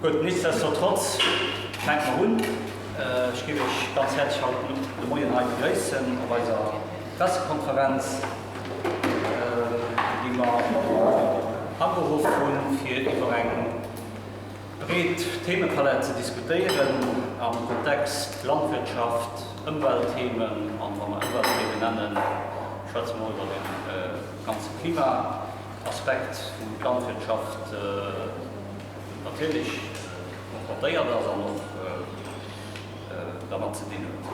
Gutt, nichtsdestotrotz fänke mer un. Ech géif Iech ganz häerzlech haut de Moien hei begréissen op eiser Pressekonferenz, déi mer aberuff hunn, fir iwwer eng breet Themepalett ze diskutéieren am Kontext Landwirtschaft, Ëmweltthemen, an wa mer Ëmweltthemen nennen, schwätze mer och iwwer de ganze Klimaaspekt, wou d'Landwirtschaft natierlech konfrontéiert ass an och dermat ze dinn huet.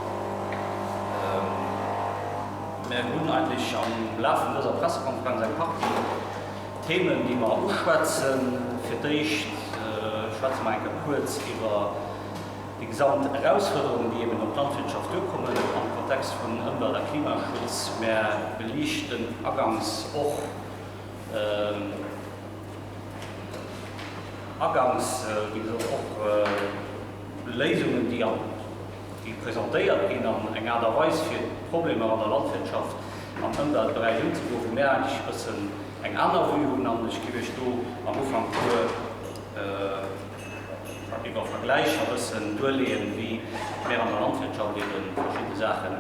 Mir hunn eigentlech am Laf vun dëser Pressekonferenz eng Partie Themen, déi mer uschwätzen. Fir d'éischt schwätze mer eng Kéier kuerz iwwer déi gesamt Erausfuerderungen, déi eben op d'Landwirtschaft duerkommen am Kontext vun Ëmwelt a Klimaschutz. Mär beliichten aganks och aganks, wéi gesot, och Léisungen, déi an déi presentéiert ginn an eng Aart a Weis fir d'Problemer an der Landwirtschaft am Ëmweltberäich unzegoen, wou mär eigentlech e bëssen eng aner Vue hunn. An ech géif Iech do am Ufank puer iwwer Vergläicher e bëssen duerleeën, wéi mär an der Landwirtschaft ebe verschidde Saachen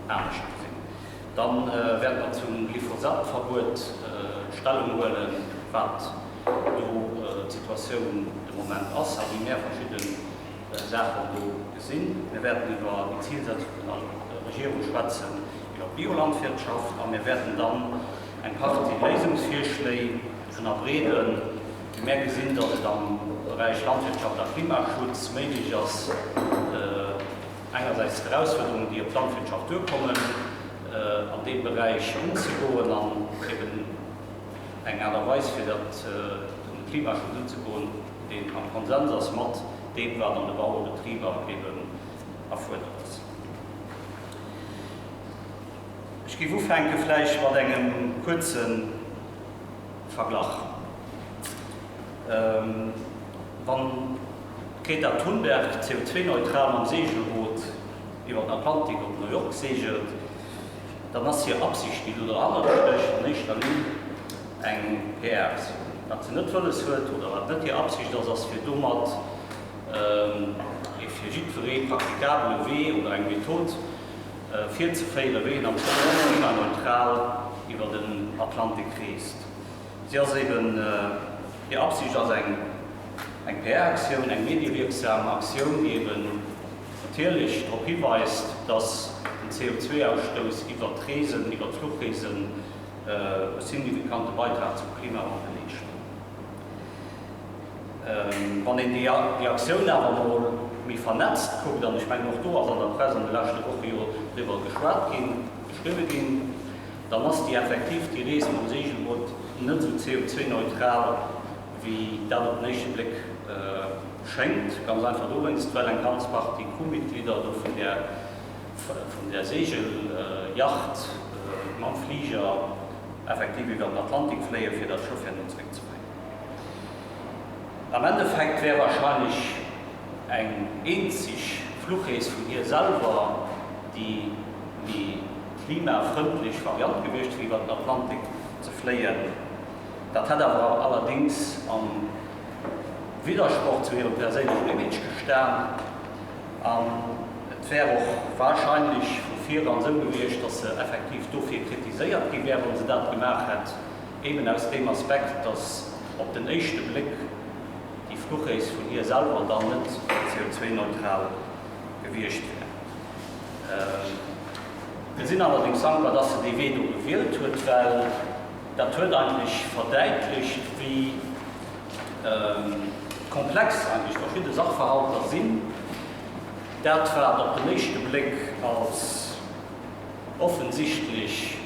anescht gesinn. Da wäerte mer zum Glyphosat-Verbuet Stellung huelen, wat do d'Situatioun de Moment ass a wéi mär verschidde Saachen do gesinn. Mir wäerten iwwer déi Zilsetzung vun der Regierung schwätzen, iwwer d'Biolandwirtschaft a mir wäerten dann eng Partie Léisungsvirschléi ënnerbreeden, wéi mär gesinn, datt et am Beräich Landwirtschaft a Klimaschutz méiglech ass, engersäits d'Erausfuerderungen, déi op d'Landwirtschaft duerkommen, an deem Beräich unzegoen an eben eng Aart a Weis, fir dat de Klimaschutz unzegoen, deen am Konsens ass mat deem, wat an de Bauerebetriber eben erfuerdert ass. Ech géif ufänke vläicht mat engem kuerze Verglach. Wann d'Greta Thunberg CO2-neutral mam Seegelboot iwwer den Atlantik op New York seegelt, dann ass hir Absicht, déi do derhannert stécht, an éischter Linn eng PR-Aktioun. Wat se net wëlles huet oder wat net hir Absicht ass, ass fir domat ee fir jiddweree praktikabele Wee oder eng Method virzeféieren, wéi een am Fong klimaneutral iwwer den Atlantik reest. Si ass eben, hir Absicht ass eng eng PR-Aktioun, eng mediewierksam Aktioun, déi eben natierlech drop hiweist, dass den CO2-Ausstouss iwwer d'Reesen, iwwer d'Fluchreesen e signifikante Beitrag zum Klimawandel leescht. Wann een déi Aktioun awer emol méi vernetzt kuckt, an ech mengen och do ass an der Press an de leschte Woche jo driwwer geschwat ginn, geschriwwe ginn, dann ass déi effektiv déi Rees mam Seegelboot net esou CO2-neutral, wéi dat op den éischte Bléck schéngt. Ganz einfach dowéinst, well eng ganz Partie Crewmitglieder do vun där vun där Seegelyacht mam Fliger effektiv iwwer den Atlantik fléien, fir dat Schëff herno zeréckzebréngen. Am Endeffekt wär wahrscheinlech eng eenzeg Fluchrees vun hir selwer déi méi klimafrëndlech Variant gewiescht, fir iwwer den Atlantik ze fléien. Dat hätt awer allerdéngs am Widdersproch zu hirem perséinlechen Image gestan an et wär och wahrscheinlech vu vireran esou gewiescht, dass se effektiv dofir kritiséiert gi wär, wa se dat gemaach hätt, eben aus deem Aspekt, dass op den éischte Bléck déi Fluchrees vun hir selwer dann net CO2-neutral gewiescht wär. Mir sinn allerdéngs dankbar, dass se dee Wee do gewielt huet, well dat huet eigentlech verdäitlecht, wéi komplex eigentlech verschidde Sachverhalter sinn. Dat, wat op den éischte Bléck als offensichtlech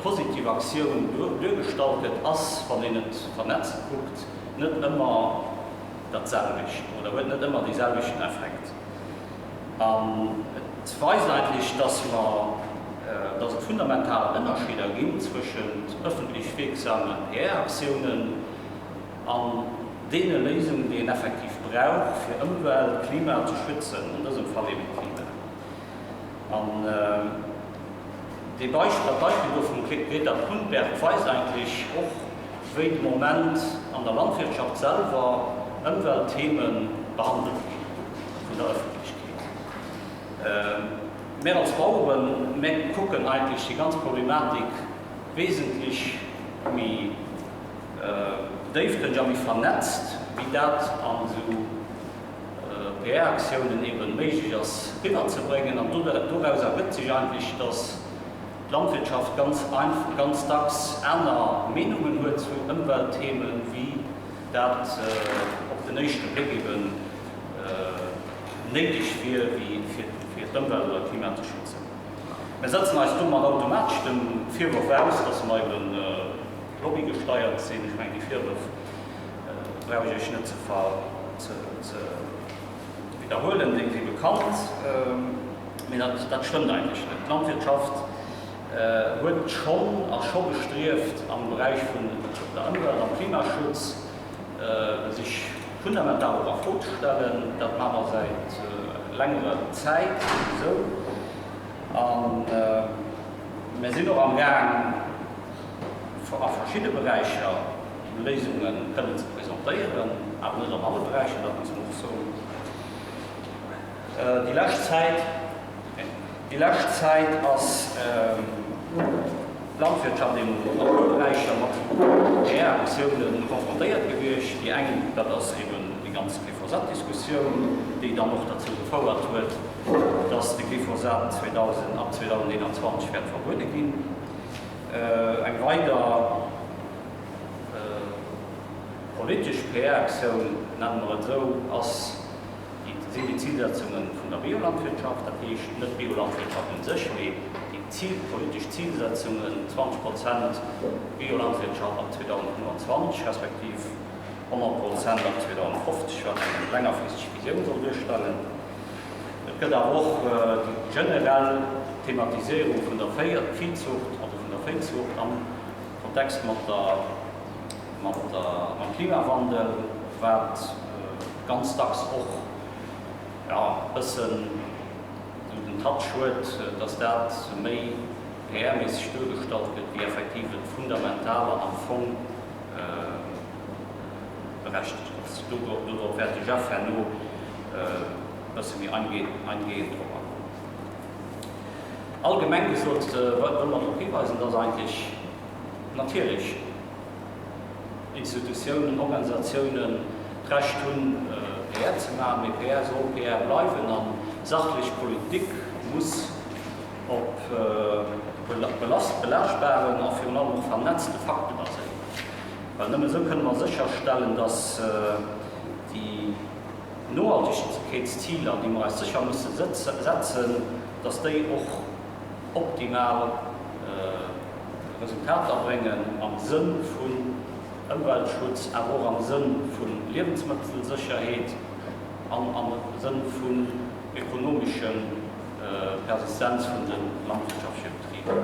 positiv Aktioun duergestallt gëtt, ass, wann een et vernetzt kuckt, net ëmmer dat selwecht oder huet net ëmmer dee selwechten Effekt. An et weist eigentlech, dass mer, dass et fundamental Ënnerscheeder ginn zwëschent ëffentlech wierksame PR-Aktiounen an deene Léisungen, déi een effektiv brauch, fir Ëmwelt, Klima ze schützen, an dësem Fall eben d'Klima. An dee Beispill, dat Beispill do vum Greta Thunberg weist eigentlech och, wéi de Moment an der Landwirtschaft selwer. Ëmwelttheme behandelt gi vun der Ëffentlechkeet. Mär als Baueren, mär kucken eigentlech déi ganz Problematik wesentlech méi déifgrënneg a méi vernetzt, wéi dat an esou PR-Aktiounen eben méiglech ass riwwerzebréngen. An doraus ergëtt sech eigentlech, dass d'Landwirtschaft ganz einfach, ganz dacks aner Meenungen huet zu Ëmweltthemen, wéi dat op den éischte Bléck eben néideg wier, fir d'Ëmwelt oder d'Klima ze schützen. Mir setzen eis domat automatesch dem Virworf aus, dass mer eben lobbygesteiert sinn. Ech mengen, déi Virwërf brauch ech Iech net ze widderhuelen, déi si bekannt. Mee dat stëmmt eigentlech net. D'Landwirtschaft huet schonn, ass scho bestrieft, am Beräich vun der Ëmwelt am Klimaschutz sech fundamental och a Fro ze stellen. Dat maache mer säit längerer Zäit esou. A mir sinn och am Gaang, a verschidde Beräicher Léisunge kënnen ze presentéieren, awer net an alle Beräicher, dat muss mer och soen. Déi lescht Zäit, déi lescht Zäit ass d'Landwirtschaft eben an e puer Beräicher mat PR-Aktiounen konfrontéiert gewiescht. Déi eng, dat ass eben déi ganz Glyphosat-Diskussioun, déi dann och derzou gefouert huet, dass de Glyphosat 2000, ab 2021 wäert verbuede ginn. Eng weider politesch PR-Aktioun, nenne mer et esou, ass déi sinn déi Zilsetzunge vun der Biolandwirtschaft, dat heescht net d'Biolandwirtschaft un sech, mee déi Zil, politesch Zilsetzungen, 20 Prozent Biolandwirtschaft ab 2025 respektiv 100 Prozent ab 2050, wat eng längerfristeg Visioun soll duerstellen. Et gëtt awer och déi generell Thematiséierung vun der Viehzucht, also vun der Véizucht am Kontext mat der, mat der, mam Klimawandel, wat ganz dacks och, jo, e bëssen esou den Touch huet, dass dat méi PR-méisseg duergestallt gëtt, wéi effektiv et fundamental an am Fong berechtegt ass. Dodrop wäert de Jeff herno e bësse méi eingehend drop agoen. Allgemeng gesot wëlle mer drop hiweisen, dass eigentlech natierlech Institutiounen, Organisatiounen d'Recht hunn, PR ze maachen, mee PR soll PR bleiwen a sachlech Politik muss op belaaschtbaren a virun allem och vernetzte Fakte baséieren. Well nëmme esou kënne mer sécherstellen, dass déi Nohaltegkeetsziler, déi mer eis sécher musse setzen, dass déi och optimal Resultater bréngen am Sënn vun Ëmweltschutz, awer och am Sënn vu Liewensmëttelsécherheet an am Sënn vun ökonomesche Persistenz vun de landwirtschaftleche Betriber.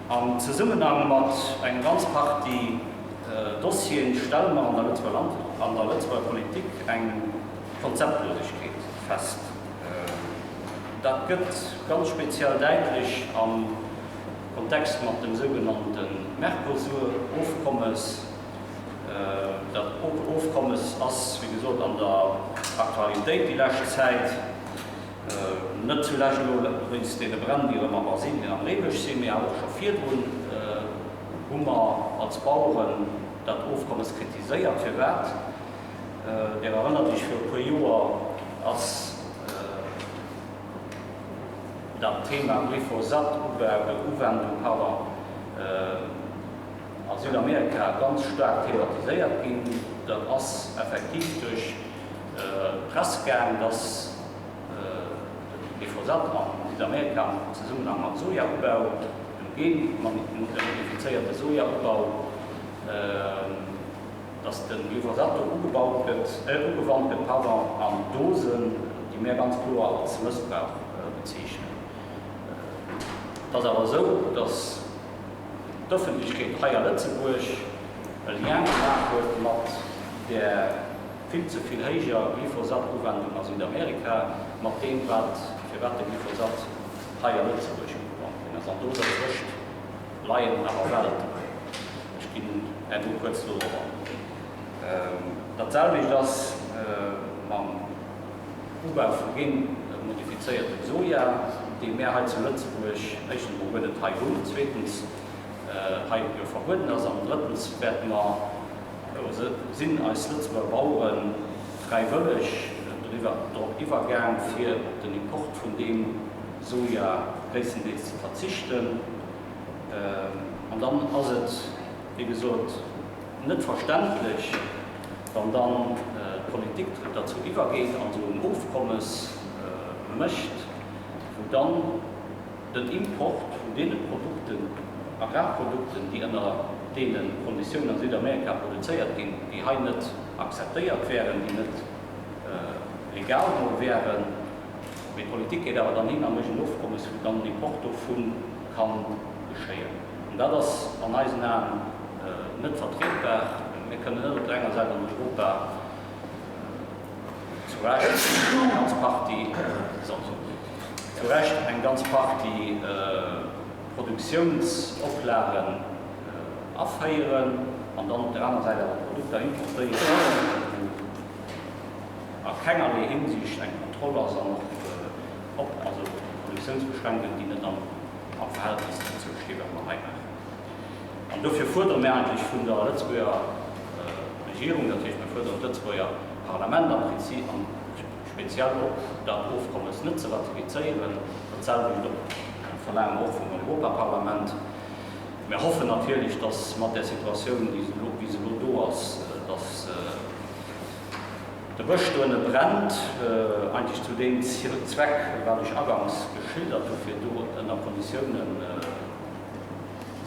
Am Zesummenhang mat enger ganz Partie Dossieren stelle mer an der Lëtzebuerger Politik eng Konzeptlosegkeet fest. Dat gëtt ganz speziell däitlech am Kontext mat dem sougenannte Mercosur-Ofkommes. Dat Ofkommes ass, wéi gesot, an der Aktualitéit déi lescht Zäit, net zulescht elo wéinst deene Bränn, déi erëm a Brasilien am Reebësch sinn, mee awer och scho virdrun hu mer als Baueren dat Ofkommes kritiséiert. Firwat? Dir erënnert Iech, viru e puer Joer ass dat Thema Glyphosat-Ubau oder Uwendung, pardon, a Südamerika ganz staark thematiséiert ginn. Dat ass effektiv duerch d'Press gaang, dass de Glyphosat a Südamerika am Zesummenhang mat Sojaubau, dem genmodifizéierte Sojaubau, dass de Glyphosat do ugebaut gëtt, ugewannt gëtt, pardon, an Dosen, déi mär ganz kloer als Mëssbrauch bezeechnen. Et ass awer esou, dass d'Ëffentlechkeet hei a Lëtzebuerg e Lien gemaach huet mat där vill ze vill héijer Glyphosat-Uwendung a Südamerika, mat deem, wat, firwat de Glyphosat hei a Lëtzebuerg ugewannt ginn ass. An do dertwëscht leien awer Welten. Ech ginn herno kuerz dodrop an. Dat selwecht ass mam Ubau vu genmodifizéiertem Soja, dee mär hei zu Lëtzebuerg éischtens emol guer net hei hunn, zweetens hei jo verbueden ass an drëttens wäerte mer, sinn eis Lëtzebuerger Bauere fräiwëlleg doriwwer, drop iwwergaang, fir op den Import vun deem Soja gréisstendeels ze verzichten. An dann ass et, wéi gesot, net verständlech, wann dann d'Politik derzou iwwergeet an esou en Ofkommes mécht, wou dann den Import vun deene Produkten, Agrarprodukten, déi ënner deene Konditiounen a Südamerika produzéiert ginn, déi hei net akzeptéiert wären, déi net legal mol wären, mee d'Politik geet awer dann hin a mécht en Ofkommes, wou dann den Import dovu ka geschéien. An dat ass an eisen Aen net vertrietbar. Mir kënnen net op der enger Säit an Europa zu Recht eng ganz Partie, zu Recht eng ganz Partie Produktionsoplagen aféieren an dann op der aner Säit awer Produkter importéieren, wou a kengerlee Hinsicht eng Kontroll ass an och op, also Produktionsbeschränkungen, déi net am am Verhältnis dozou sti wat mer hei maachen. An dofir fuerdere mir eigentlech vun der Lëtzebuerger Regierung, dat heescht mir fuerderen d'Lëtzebuerger Parlament am Prinzip an speziell op, dat Ofkommes net ze ratifizéieren. Dat selwecht och verlaange mer och vum Europaparlament. Mir hoffen natierlech, dass mat där Situatioun, déi se elo, wéi se elo do ass, dass, De Bësch doënne brennt, eigentlech zu deem Zweck, wat ech agangs geschildert hu, fir do ënner Konditiounen,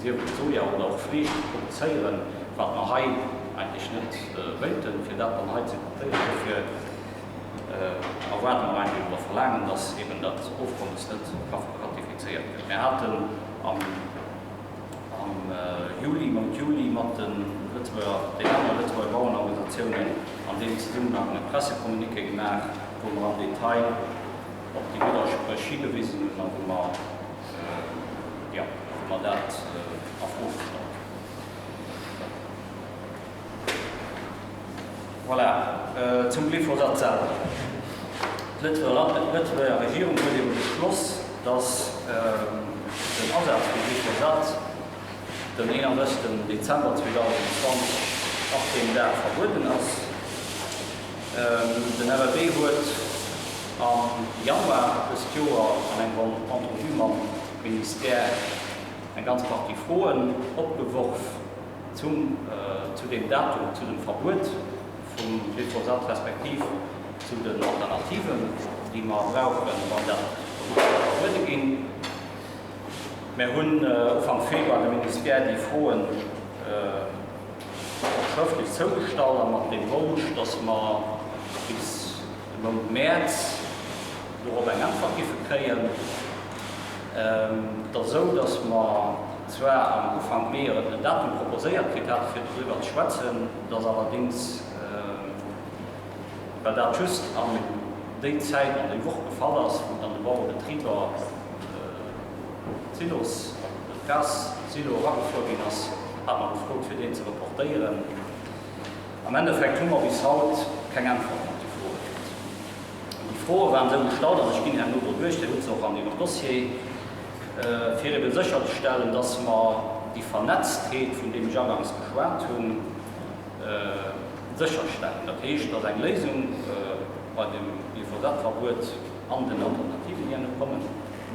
sief et Soja oder och Fleesch ze produzéieren, wat mer hei eigentlech net wéilten, fir dat dann hei ze importéieren. Dofir erwaarde mer eigentlech oder verlaangen, dass eben dat Ofkommes net ka ratifizéiert gëtt. Mir haten am. Am Juli, Mount Juli, mat de Lëtzebuerger, den anere Lëtzebuerger Bauerenorganisatiounen an deem Zesummenhang e Pressecommuniqué gemaach, wou mer am Detail op déi Widderspréch higewisen hunn a wou mer, jo, wou mer dat a Fro gestallt hunn. Voilà, zum Glyphosat selwer. D'Lëtzebuerger Regierung huet ebe beschloss, datt den Asaz vu Glyphosat den 31. Dezember 2020 ab deem Dag verbueden ass. Den LAB huet am Januar dëst Joer an enger Entrevue mam Ministère eng ganz Partie Froen opgeworf. Zum zu deem Datum, zu dem Verbuet vum Glyphosat respektiv zu den Alternativen, déi mer brauchen, wann dat Produkt soll verbuede ginn. Mer hunn Ufank Februar dem Ministère déi Froen och schrëftlech zougestallt a mat deem Wonsch, dass mer bis de Mount Mäerz dorop eng Äntwert giffe kréien. Et ass esou, dass mer zwar am Ufank Mee en Datum proposéiert kritt hate fir doriwwer ze schwätzen, dass allerdéngs, well dat just an déi Zäit, an déi Woch gefall ass, wou dann de Bauerebetriber d'Silos, d'Gassilo eragefuer ginn ass, hat mer gefrot fir deen ze reportéieren. Am Endeffekt hu mer bis haut keng Äntwerten op déi Froe kritt. Déi Froe waren esou gestallt, an ech ginn herno do duerch, Dir hutt se och an Ärem Dossier, fir ebe sécherzestellen, dass mer déi Vernetztheet, vun deem ech agangs geschwat hunn, sécherstellen. Dat heescht, dass eng Léisung bei dem Glyphosatverbuet an den Alternativen, déi herno kommen,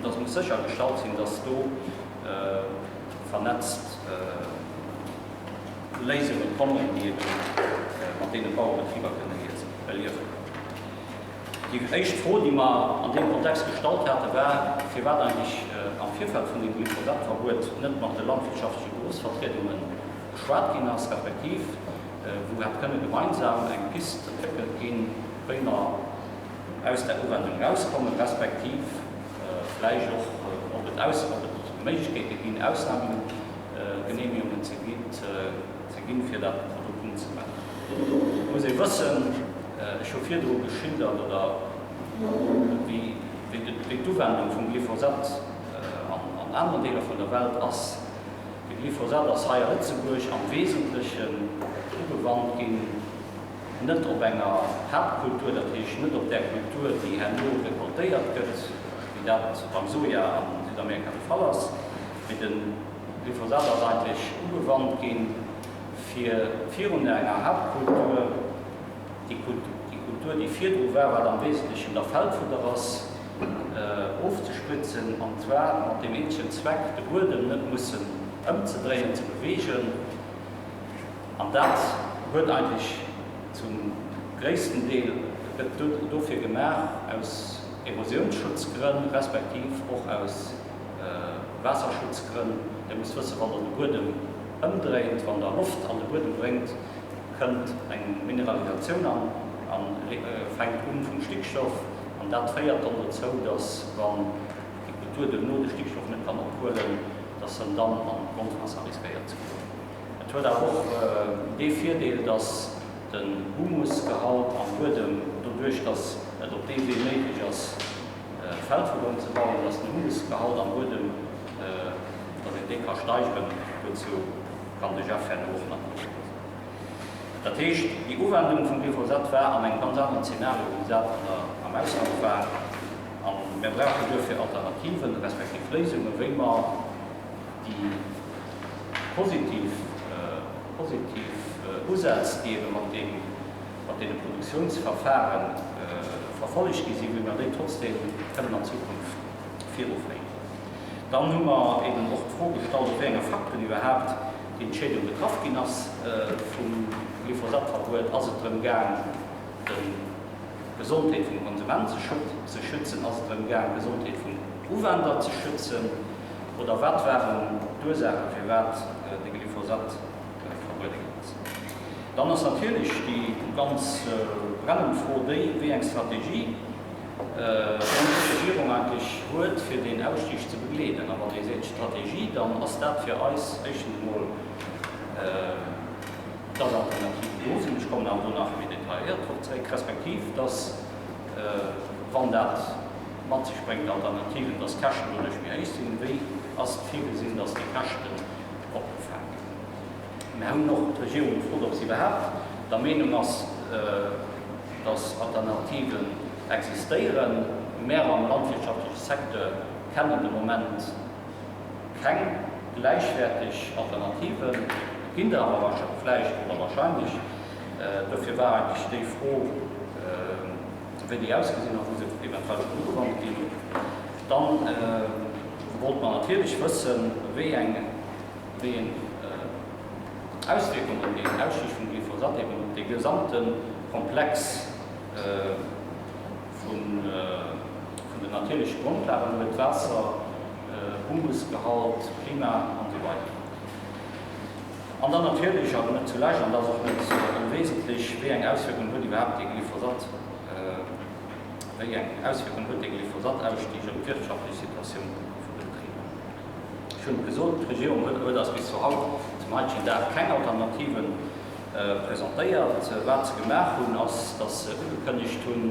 dass muss séchergestallt sinn, dass do vernetzt Léisunge kommen, déi ebe mat deenen d'Bauerebetriber kënne liewen. Déi éischt Fro, déi mer an deem Kontext gestallt haten, war, firwat eigentlech am Virfeld vun deem Glyphosatverbuet net mat de landwirtschaftleche Berufsvertriedunge geschwat ginn ass, respektiv wou hätt kënne gemeinsam eng Pist entwéckelt ginn, wéi mer aus där Uwendung erauskommen, respektiv vläicht och, ob et Méiglechkeete ginn, Ausnahmegenehmigungen ze ginn, fir dat Produkt unzemellen. Et muss ee wëssen, ech hu virdru geschildert, oder wéi d'Uwendung vum Glyphosat an aneren Deeler vun der Welt ass. De Glyphosat ass hei a Lëtzebuerg am Wesentlechen ugewannt ginn. net op enger Haaptkultur, dat heescht net op där Kultur, déi herno rekoltéiert gëtt, wéi dat beim Soja a Südamerika de Fall ass, mee de Glyphosat ass eigentlech ugewannt ginn, fir virun enger Haaptkultur déi Kultur, déi virdru war, wat am Wesentlechen da Feldfudder ass, ofzespritzen, an zwar mat deem eenzegen Zweck, de Buedem net mussen ëmzedréien, ze beweegen. An dat huet eigentlech zum gréissten Deel, gëtt dofir gemaach aus Erosiounsschutzgrënn, respektiv och aus Waasserschutzgrënn. Dir musst wëssen, wann Der de Buedem ëmdréint, wann Der Loft an de Buedem bréngt, kënnt eng Mineralisatioun an a fänkt un vum Stickstoff. An dat féiert dann dozou, dass, wann déi Kultur duerno de Stickstoff net kann ophuelen, dass en dann an d'Grondwaasser riskéiert ze goen. Et huet awer och dee Virdeel, dass den Humusgehalt am Buedem, doduerch dass et op deem Wee méiglech ass, Feldfudder unzebauen, dass den Humusgehalt am Buedem, dass een dee ka steigeren. Dozou kann de Jeff herno och nach méi soen. Dat heescht, déi Uwendung vum Glyphosat war an engem ganz aneren Zeenario, wéi dat am Ausland war. A mir brauchen duerfir Alternativen, respektiv Léisungen, wéi mer déi positiv, positiv Usätz, déi ebe mat deem, mat deene Produktionsverfahre verfollegt gi sinn, wéi mer déi trotzdem kënnen an Zukunft viruféieren. Dann hu mer eben och d'Fro gestallt, op wéi enge Fakten iwwerhaapt déi Entscheedung getraff ginn ass vum Glyphosatverbuet. Ass et drëm gaang, de Gesondheet vum Konsument ze schützen? Ass et drëm gaang, d'Gesondheet vum Uwender ze schützen? Oder wat waren d'Ursaachen, firwat de Glyphosat verbuede ginn ass? Dann ass natierlech déi ganz brennend Fro déi, wéi eng Strategie ons Regierung eigentlech huet, fir deen Ausstig ze begleeden. A wann ee seet Strategie, dann ass dat fir eis éischtens emol, dass Alternativen do sinn, ech kommen awer do nach méi detailléiert drop zréck, respektiv dass, wann dat mat sech bréngt, Alternativen, dass d'Käschten doduerch méi héich sinn. Wéi ass et virgesinn, dass déi Käschten opgefaang ginn? Mir hunn och d'Regierung gefrot, ob se iwwerhaapt der Meenung ass, dass Alternativen existéieren. Mär am landwirtschaftleche Secteur kennen de Moment keng gläichwäerteg Alternativen. Et ginn der awer vläicht oder wahrscheinlech. Dofir war eigentlech déi Fro, wéi déi ausgesinn a wou se eventuell schonn ugewannt ginn. Dann wollte mer natierlech wëssen, wéi eng wéi eng Auswierkungen deen Ausstig vum Glyphosat eben op dee gesamte Komplex vun den natierleche Grondlagen huet, Waasser, Humusgehalt, Klima an esou weider. An dann natierlech, awer net zulescht, an dat ass och net onwesentlech, wéi eng Auswierkungen huet iwwerhaapt dee Glyphosat, wéi eng Auswierkungen huet dee Glyphosat-Ausstig op d'wirtschaftlech Situatioun vun de Betriber? Ech hunn et gesot, d'Regierung huet huet eis bis zu haut, zum haitegen Dag, keng Alternative presentéiert. Wat se gemaach hunn, ass, datt se ugekënnegt hunn,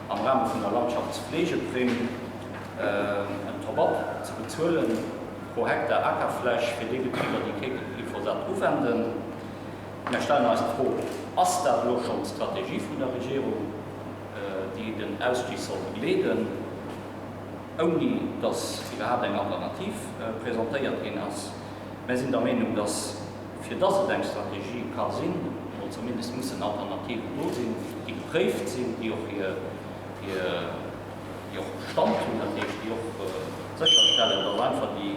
am Rahme vun der Landschaftspflegeprimm en Top-up ze bezuelen, Pro Hektar Akerfläch fir déi Betriber, déi kee Glyphosat uwenden. Mir stellen eis d'Fro, Ass dat elo schonn d'Strategie vun der Regierung, déi den Ausstig soll begleeden, ouni datt iwwerhaapt eng Alternativ presentéiert ginn ass? Mir sinn der Meenung, datt, fir datt et eng Strategie ka sinn, oder zumindest mussen Alternativen do sinn, déi gepréift sinn, déi och hir déi och Bestand hunn, dat heescht, déi och sécherstellen, dass einfach déi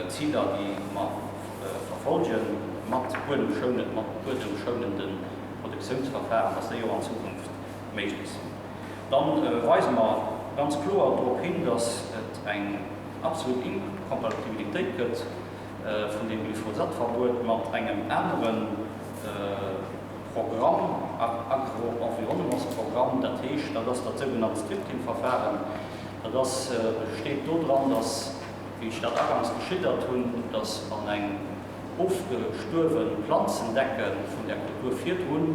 Ziler, déi mer verfolgen, mat buedemschounend, mat buedemschounende Produktiounsverfahren, dass déi och an Zukunft méiglech sinn. Da weise mer ganz kloer drop hin, dass et eng absolut Inkompatibilitéit gëtt vun deem Glyphosatverbuet mat engem anere Programm, Agro-Environnementsprogramm, dat heescht, dat ass dat sougenannt Strip-Till-Verfahren. Dat ass, besteet dodran, dass, wéi ech dat agangs geschildert hunn, dass an eng ofgestuerwe Planzendecke vun der Kultur virdrun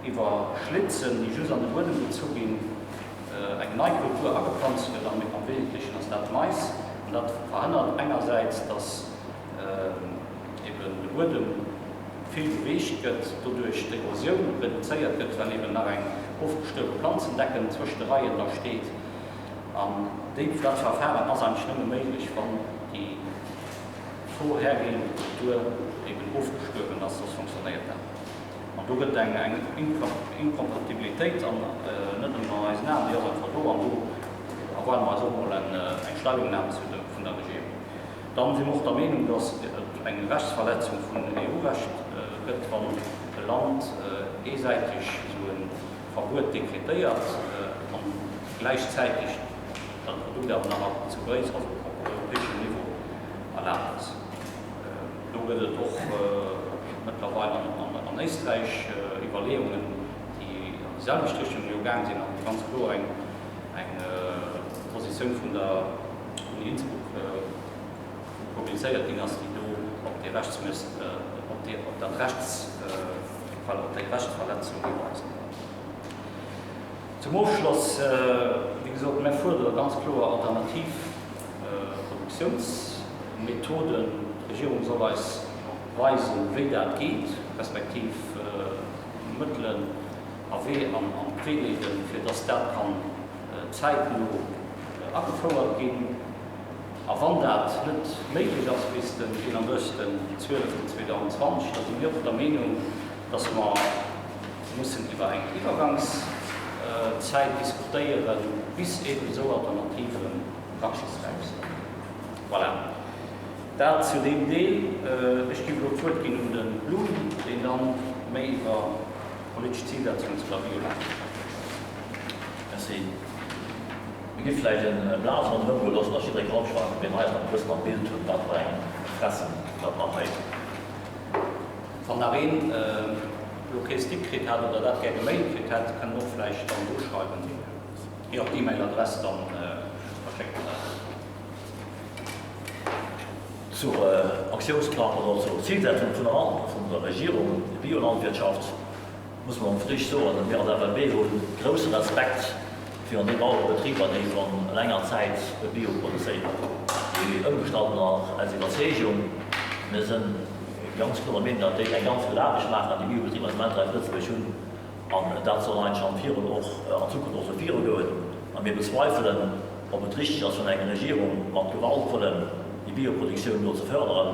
iwwer Schlitzen, déi just an de Buedem gezu ginn, eng nei Kultur ageplanzt gëtt. Am Wesentlechen ass dat Mais. An dat verhënnert engersäits, dass eben de Buedem. vill beweegt gëtt, doduerch d'Erosioun reduzéiert gëtt, well eben nach eng ofgestuerwe Planzendecken zwëscht de Reien da steet. An déi, dat Verfahren ass eigentlech nëmme méiglech, wann déi vorhergehend Kultur eben ofgestuerwen ass, soss fonctionnéiert dat net. An do gëtt eng Incompatibilitéit, an net nëmmen an eisen Aen, déi ass einfach do, an do erwaarde mer eis och emol eng Stellungnam vun der Regierung. Dann si mer och der Meenung, dass et eng Rechtsverletzung vun EU-Recht gëtt, wann e Land eesäiteg esou e Verbuet dekretéiert an gläichzäiteg dat Produkt awer nach zu Bréissel, also op europäeschem Niveau, erlaabt ass. Do gëtt et och mëttlerweil an Éisträich Iwwerleeungen, déi an déi selwecht Richtung elo gaang sinn a wou ganz kloer eng Positioun vun der Uni Innsbruck publizéiert ginn ass, déi do op déi Rechtsmëss, op déi, op dat Rechts, op déi Rechtsverletzung hiweisen. Zum Ofschloss, wéi gesot, mir fuerdere ganz kloer alternativ Produktiounsmethoden. D'Regierung soll eis weisen, wéi dat geet, respektiv Mëttelen a Wee an d'Wee leeden, fir dass dat kann zäitno agefouert ginn. A wann dat net méiglech ass bis den 31.12.2020, da si mir och der Meenung, dass mer mussen iwwer eng Iwwergangszäit diskutéieren, bis eben esou Alternative praxisräif sinn. Voilà, dat zu deem Deel. Ech géif elo d'Wuert ginn un de Blum, deen dann méi iwwer d'politesch Zilsetzung zu der Biolandwirtschaft schwätzt. Merci. Mir gi vläicht e Blat ronderëm goe loossen, dass jidderee kann opschreiwen, wien hei ass, an e bëssen am Bild hunn, wat fir eng Fressen datt mer hei hunn. Wann nach een elo kee Stick kritt hat oder dat gär gemailt kritt hätt, kënnt en och vläicht dann do schreiwen. Jo, op d'E-Mail-Adress, dann verschécke mer dat. Zur Aktiounsplang oder zur Zilsetzung vun der Land, vun der Regierung, Biolandwirtschaft. Muss mer fir d'éischt soen, mir als FLB hu grousse Respekt virun de Bauerebetriber, déi schonn länger Zäit Bio produzéieren, déi ëmgestallt hunn och aus Iwwerzeegung. Mir si ganz kloer der Meenung, datt déi eng ganz gutt Aarbecht maachen, déi Biobetriber déi mer hei zu Lëtzebuerg hunn. An dat soll eigentlech am virun och an Zukunft och esou virugoen. A mir bezweifelen, ob et richteg ass, vun enger Regierung mat Gewalt wëllen déi Bioproduktioun do ze förderen,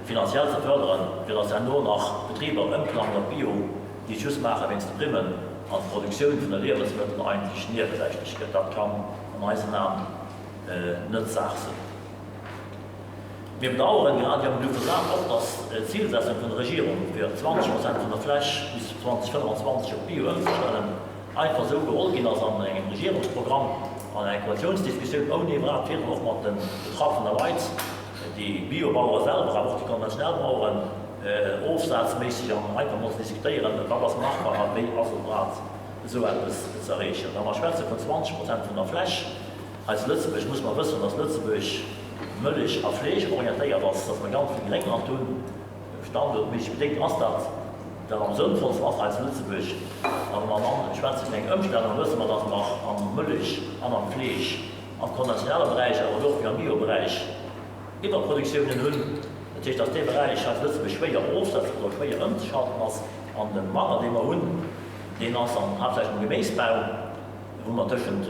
finanziell ze förderen, fir datt herno nach Betriber ëmklammen op Bio, déi et just maache wéinst de Primmen, an d'Produktioun vun de Liewensmëttel eigentlech niewesächlech gëtt. Dat kann an eisen Aen net d'Saach sinn. Mir bedauern, grad ewéi am Glyphosat och, datt d'Zilsetzung vun der Regierung, fir 20 Prozent vun der Fläch bis 2025 op Bio ëmzestellen, einfach esou geholl ginn ass an engem Regierungsprogramm, an enger Koalitiounsdiskussioun, ouni iwwerhaapt virdrun och mat de betraffene Leit, déi Biobauere selwer, awer och déi konventionell Baueren, ofsazméisseg an einfach mol ze diskutéieren, wat ass machbar a wéi ass et iwwerhaapt esou eppes ze erreechen. Wa mer schwätze vun 20 Prozent vun der Fläch hei zu Lëtzebuerg, muss mer wëssen, dass Lëtzebuerg mëllech a fleeschorientéiert ass, dass mer ganz vill Gréngland hunn. Standuertméisseg bedéngt ass dat dat am sënnvollsten ass hei zu Lëtzebuerg. A wa mer dann schwätze vun enger Ëmstellung, wësse mer, dass mer am Mëllech an am Fleesch, am konventionelle Beräich, awer och wéi am Bioberäich Iwwerproduktiounen hunn. Dat heescht, dass dee Beräich hei zu Lëtzebuerg schwéier ofsetzbar oder schwéier ëmzeschalten ass. An de Mangel, dee mer hunn, deen ass an haaptsächlech am Geméisbau, wou mer tëschent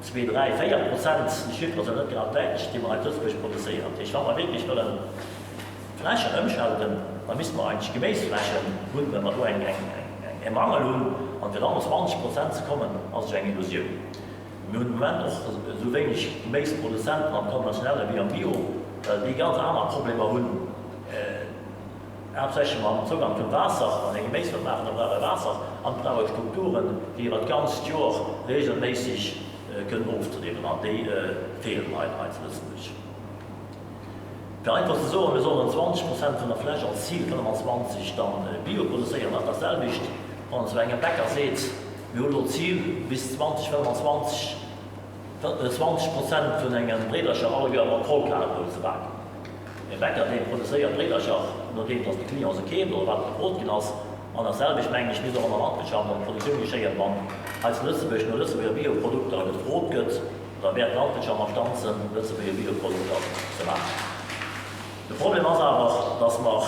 zwee, dräi, 4 Prozent, déi Chiffere sinn net grad däitlech, déi mer hei zu Lëtzebuerg produzéieren. Dat heescht, wa mer wierklech wëllen Flächen ëmschalten, da misste mer eigentlech Geméisflächen hunn, well mer do e Mangel hunn. An fir dann op 20 Prozent ze kommen, ass ech eng Illusioun. Mir hunn de Moment och esou wéineg Geméisproduzenten am konventionelle wéi am Bio, well déi ganz aner Problemer hunn, haaptsächlech mam Zougang zum Waasser. Wann ee Geméis wëllt maachen, da brauch e Waasser an et brauch e Strukturen, déi iwwer d'ganzt Joer reegelméisseg kënnen ofzeliwweren. An déi feelen leider hei zu Lëtzebuerg. Fir einfach ze soen, mir sollen 20 Prozent vun der Fläch als Zil 25 dann Bio produzéieren, ass dat selwecht, wann en zu engem Bäcker seet, mir hu lo d'Zil bis 2025 20 Prozent vun engen Bréidercher alleguer mat Vollkarenbrout ze baken. E Bäcker, dee produzéiert Bréidercher, nodeem datt de Client se keeft oder wat gefrot ginn ass. An dat selwecht, mengen ech, misst och an der Landwirtschaft, an der Produktioun geschéien, wann hei zu Lëtzebuerg no Lëtzebuerger Bioprodukter gefrot gëtt. Da wäert d'Landwirtschaft am Stand sinn, Lëtzebuerger Bioprodukter ze maachen. De Problem ass awer, dass mer.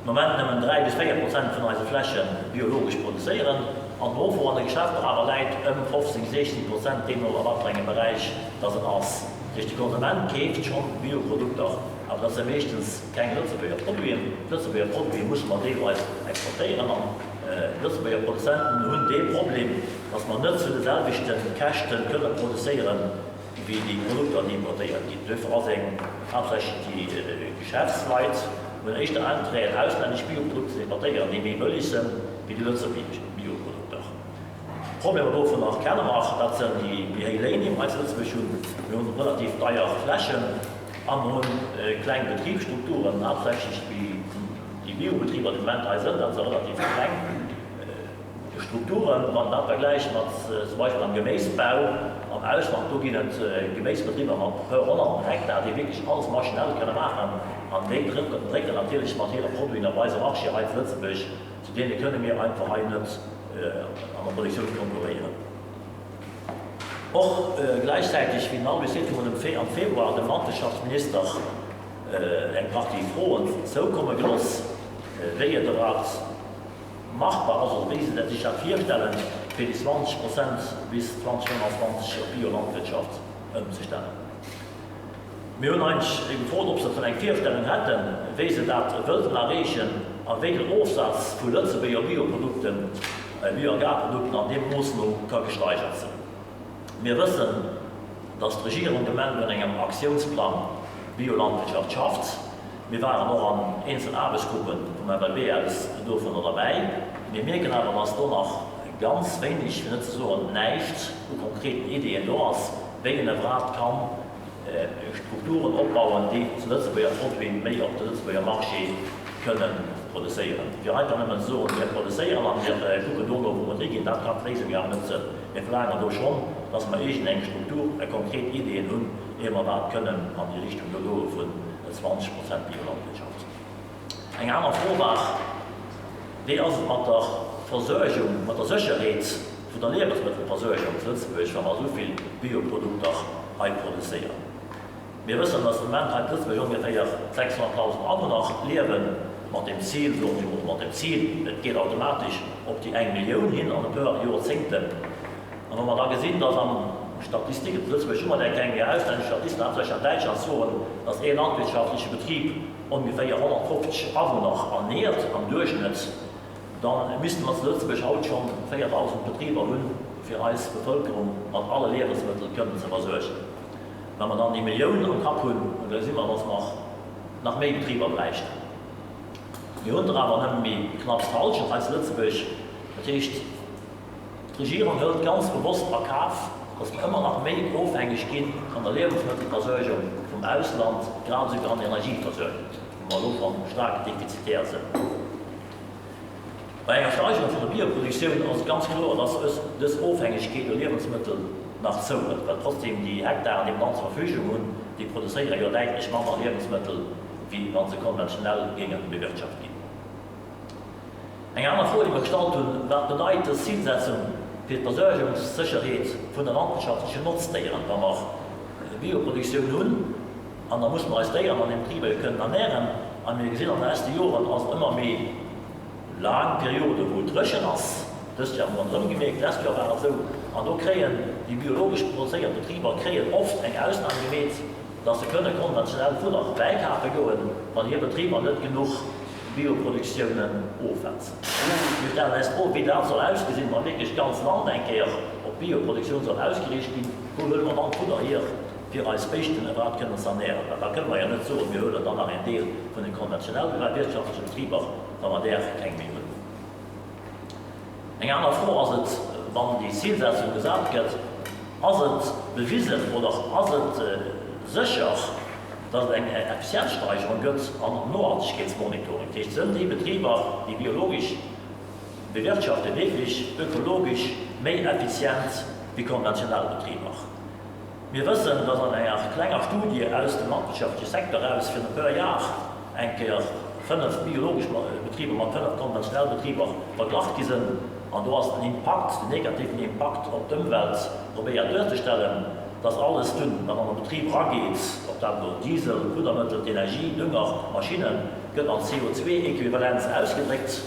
De Moment nëmmen 3 bis 4 Prozent vun eise Fläche biologesch produzéieren an d'Nofro an de Geschäfter awer läit ëm 15, 16 Prozent, deemno a wat fir engem Beräich dass et ass. Dat heescht, de Konsument keeft schonn Bioprodukter, awer dat si meeschtens keng Lëtzebuerger Produiten. D'Lëtzebuerger Produite musse mer deelweis exportéieren an d'Lëtzebuerger Produzenten hunn dee Problem, dass mer net zu de selwechte Käschte kënne produzéieren, wéi déi Produkter, déi importéiert ginn. Duerfir ass eng haaptsächlech déi Geschäftsleit hunn éischter Intérêt, auslännesch Bioprodukter ze importéieren, déi méi bëlleg sinn, wéi déi lëtzebuergesch Bioprodukter. D'Problemer dovunner kenne mer, dat sinn déi méi héich Léin, déi mer hei zu Lëtzebuerg hunn. Mir hunn relativ deier Flächen a mer hunn kleng Betribsstrukturen, haaptsächlech déi Biobetriber, déi de Moment hei sinn, dat si relativ kleng. Strukturen, wann dat vergläicht mat zum Beispill am Geméisbau am Ausland, do ginn et Geméisbetriber mat e puer honnerten Hektar, déi wierklech alles maschinell kënne maachen an déi drécken natierlech mat hire Produiten op eise Marché hei zu Lëtzebuerg. Zu deene kënne mir einfach hei net an der Produktioun konkurréieren. Och gläichzäiteg, wéi den Albert seet, hu mer am Februar dem Landwirtschaftsminister eng Partie Froen zoukomme gelooss, wéi et iwwerhaapt Machbar ass, oder wéi se dat sech dat virstellen, fir déi 20 Prozent bis 2025 op Biolandwirtschaft ëmzestellen. Mir hunn eigentlech gefrot, ob se schonn eng Virstellung hätten, wéi se dat wëllten erreechen a wéi den Ofsaz vu Lëtzebuerger Bioprodukten, Bioagrarprodukten an deem Mooss no ka gesteigert sinn. Mir wëssen, dass d'Regierung de Moment un engem Aktiounsplang Biolandwirtschaft schafft. Mir waren och an eenzel Aarbechtsgruppe vum FLB aus dovunner derbäi. Mir mierken awer, dass do nach ganz wéineg, fir net ze soen näischt u konkreten Ideeën do ass, wéi een iwwerhaapt kann Strukturen opbauen, déi zu Lëtzebuerger Produite méi op de Lëtzebuerger Marché kënne produzéieren. Fir einfach nëmmen ze soen, mir produzéieren a mir kucken dono, wou mer higinn, dat kann d'Léisung jo awer net sënn. Mir verlaangen do schonn, dass mer iergendeng Struktur, konkret Ideeën hunn, ier mer dat kënnen an déi Richtung do goe vun 20 Prozent Biolandwirtschaft. Eng aner Fro war, Wéi ass et mat der Versuergung, mat der Sécherheet vun der Liewensmëttelversuergung zu Lëtzebuerg, wa mer esou vill Bioprodukter hei produzéieren? Mir wëssen, dass de Moment hei zu Lëtzebuerg ongeféier 600.000 Awunner liewen, mat dem Zil, soen ech emol, mat dem Zil, et geet automatesch op déi eng Millioun hin an e puer Jorzéngten. An wa mer da gesinn, dass an Statistiken, zu Lëtzebuerg hu mer där keng, mee auslännesch Statisten, haaptsächlech an Däitschland, soen, dass ee landwirtschaftleche Betrib ongeféier 150 Awunner erniert am Duerchschnëtt, da misste mer zu Lëtzebuerg haut schonn 4.000 Betriber hunn, fir eis Bevëlkerung mat alle Liewensmëttel kënnen ze versuergen. Wa mer dann déi Millioun am Kapp hunn, da gesi mer, dass mer nach méi Betriber bräichten. Mir hunn der awer nëmme méi knapps d'Hallschent hei zu Lëtzebuerg. Dat heescht, D'Regierung hëlt ganz bewosst a Kaf, datt mer ëmmer nach méi ofhängeg ginn an der Liewensmëttelversuergung vum Ausland, grad esou wéi an der Energieversuergung, wou mer elo schonn staark defizitär sinn. Bei enger Steigerung vun der Bioproduktioun ass et ganz kloer, datt dës Ofhängegkeet u Liewensmëttel nach zouhëlt, well trotzdem déi Hektaren, déi mer dann zur Verfügung hunn, déi produzéiere jo däitlech manner Liewensmëttel, wéi wa se konventionell géinge bewirtschaft ginn. Eng aner Fro, déi mer gestallt hunn, Wat bedeit dës Zilsetzung fir d'Versuergungssécherheet vun de landwirtschaftlechen Notzdéieren, wa mer Bioproduktioun hunn an da musse mer eis Déieren an den Betriber jo kënnen ernären a mir gesinn an de leschte Joren ass et ëmmer méi laang Periode wou et dréchen ass, dëst Joer hu mer et erëm gemierkt, d'lescht Joer war et esou, an do kréien déi biologesch produzéiert Betriber kréien oft eng Ausnam gemeet, dass se kënne konventionell Fudder bäikafe goen, wann hir Betriber net genuch Bioproduktiounen ofwetzen. Mir stellen eis d'Fro, wéi dat soll ausgesinn, wa wierklech d'ganz Land eng Kéier op Bioproduktioun soll ausgeriicht ginn. Wou huele mer dann d'Fudder hier, fir eis Béischten iwwerhaapt kënnen ze ernären? Well da kënne mer jo net soen, mir huelen dann nach een Deel vun de konventionell wirtschaftleche Betriber, wa mer där keng méi hunn. Eng aner Fro ass et, wann déi Zilsetzung gesat gëtt, ass et bewisen oder ass et sécher, datt et eng Effizienzsteigerung gëtt am Nohaltegkeetsmonitoring? Dat heescht, sënn déi Betriber, déi biologesch bewirtschaften, wierklech ökologesch méi effizient wéi konventionell Betriber? Mir wëssen, dass an enger klenger Studie aus dem landwirtschaftleche Secteur eraus virun e puer Jar eng Kéier 5 biologesch Betriber mat 5 konventionell Betriber verglach gi sënn, an do ass den Impakt, den negativen Impakt op d'Ëmwelt probéiert duerzestellen, dass alles dunn, wat an de Betrib erageet, ob dat elo Diesel, Fuddermëttel, d'Energie, Dünger, Maschinnen. Gëtt an CO2-Äquivalenz ausgedréckt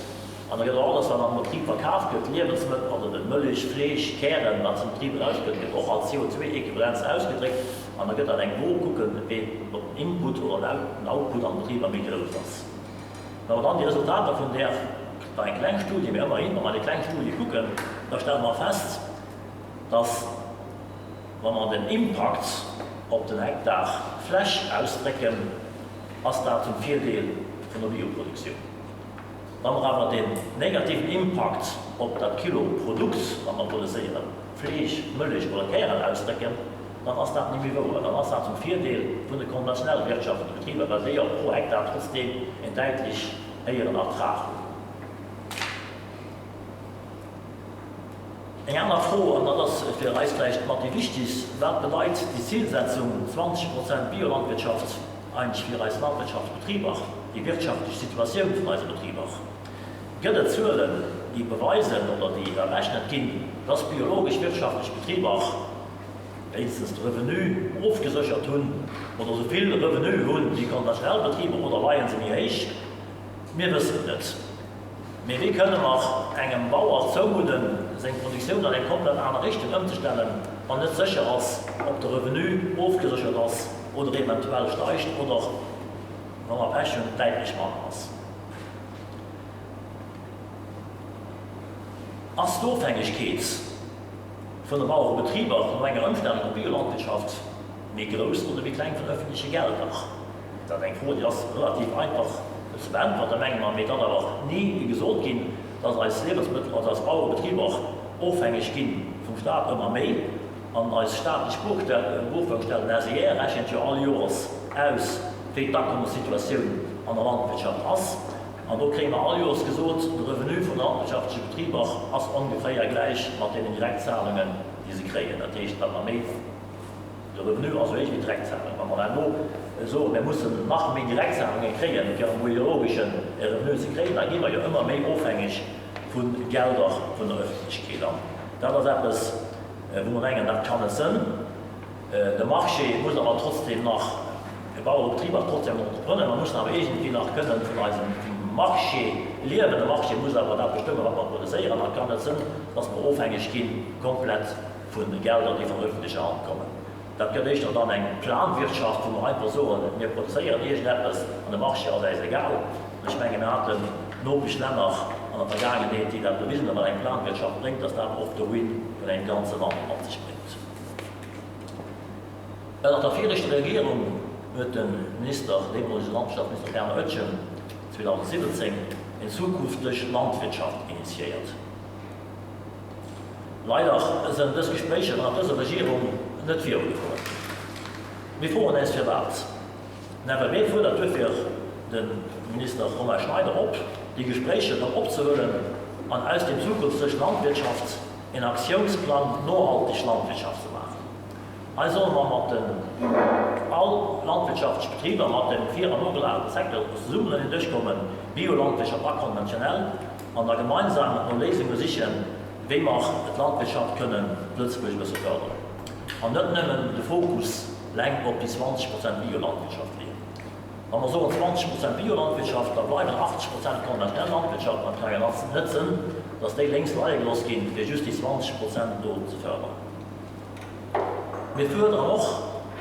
an da gëtt och alles, wat am Betrib verkaf gëtt, Liewensmëttel, also de Mëllech, Fleesch, Kären, wat zum Betrib erausgëtt, gëtt och als CO2-Äquivalenz ausgedréckt an da gëtt dat eng Wo kucken, wéi ob den Input oder den Output an Betriber méi grouss ass. Wa mer dann déi Resultater vun där, war eng kleng Studie, mee ëmmerhin, wa mer déi kleng Studie kucken, da stelle mer fest, dass, wa mer den Impakt op den Hektar Fläch ausdrécken, ass dat zum Virdeel vun der Bioproduktioun. Wa mer awer den negativen Impakt op dat Kilo Produkt, wat mer produzéieren, Fleesch, Mëllech oder Kären, ausdrécken, dann ass dat ni méi wouer. Dann ass dat zum Virdeel vun de konventionell wirtschaftende Betriber, well déi och pro Hektar trotzdeem en däitlech héijeren Ertrag hunn. Eng aner Fro, an dat ass fir eis vläicht mat déi wichtigst, Wat bedeit déi Zilsetzung 20 Prozent Biolandwirtschaft eigentlech fir eis Landwirtschaftsbetriber, déi wirtschaftlech Situatioun vun eise Betriber? Gëtt et Zuelen, déi beweisen oder déi errechnet ginn, dass biologesch wirtschaftlech Betriber wéinstens de Revenu ofgeséchert hunn oder esou vill Revenu hunn wéi konventionell Betriber oder leie se méi héich? Mir wëssen et net. Mee wéi kënne mer engem Bauer zoumudden, seng Produktioun an eng komplett aner Richtung ëmzestellen, wann net sécher ass, ob de Revenu ofgeséchert ass oder eventuell steigt oder, wa mer Pech hunn, däitlech manner ass? Ass d'Ofhängegkeet vun de Bauerebetriber no enger Ëmstellung op Biolandwirtschaft méi grouss oder méi kleng vun öffentleche Gelder? Dat ass eng Fro, déi ass relativ einfach ze beäntwerten, menge mer. Mee et ass awer ni gesot ginn, dass eis Liewensmëttel, also eis Bauerebetriber ofhängeg gi vum Stat, ëmmer méi. An eis staatlech Buchfouerstell, den SER, rechent jo all Joers aus, wéi d'Akommessituatioun an der Landwirtschaft ass. An do kréie mer all Joers gesot, de Revenu vun de landwirtschaftleche Betriber ass ongeféier gläich mat deenen Direktzahlungen, déi se kréien. Dat heescht, wat mer méi. De Revenu ass esou héich wéi d'Direktzahlung. Wa mer herno soen, mir mussen nach méi Direktzahlunge kréien, fir en biologesche Revenu ze kréien, da gi mer jo ëmmer méi ofhängeg vu Gelder vun der Öffentlechkeet. An dat ass eppes, wou mer mengen, dat kann net sënn. De Marché muss awer trotzdem nach, de Bauerebetrib ass trotzdem en Entrepreneur, mer mussen awer iergendwéi nach kënnen vun eisem Marché liewen. De Marché muss awer dat bestëmmen, wat mer produzéieren. An et kann net sënn, dass mer ofhängeg gi komplett vu Gelder, déi vun öffentlecher Hand kommen. Dat gëtt éischter dann eng Planwirtschaft, wou mer einfach soen, mir produzéieren iergendeppes an de Marché ass äis egal. Ech menge mir haten Nopeschlänner an der Vergaangenheet, déi dat bewisen hunn, wat eng Planwirtschaft bréngt, dass dat oft de Ruin vun engem ganze Land mat sech bréngt. Ënnert der viregter Regierung huet de Minister, deemolege Landwirtschaftsminister Werner Oetjen, 2017 eng zukünfteg Landwirtschaft initiéiert. Leider sënn dës Gespréicher ënnert dëser Regierung net virugefuer. Mir froen äis firwat. Den FLB fuerdert duerfir de Minister Romain Schneider op, déi Gespréicher erëm opzehuelen an aus dem Zukunftssech Landwirtschaft en Aktiounsplang nohalteg Landwirtschaft ze maachen. Hei solle mer mat den all landwirtschaftlech Betriber, mat dem vir an nogelagerten Secteur zesummen un een Dësch kommen, Biolandwirtschaft a konventionell, an da gemeinsam no Léisunge sichen, wéi mer d'Landwirtschaft kënnen zu Lëtzebuerg e bësse förderen an net nëmmen de Fokus leng op déi 20 Prozent Biolandwirtschaft leeën. Wa mer soen 20 Prozent Biolandwirtschaft, da bleiwen 80 Prozent konventionell Landwirtschaft an et kann jo net sënn, dass déi lénks leie gelooss ginn, fir just déi 20 Prozent do ze förderen. Mir fuerderen och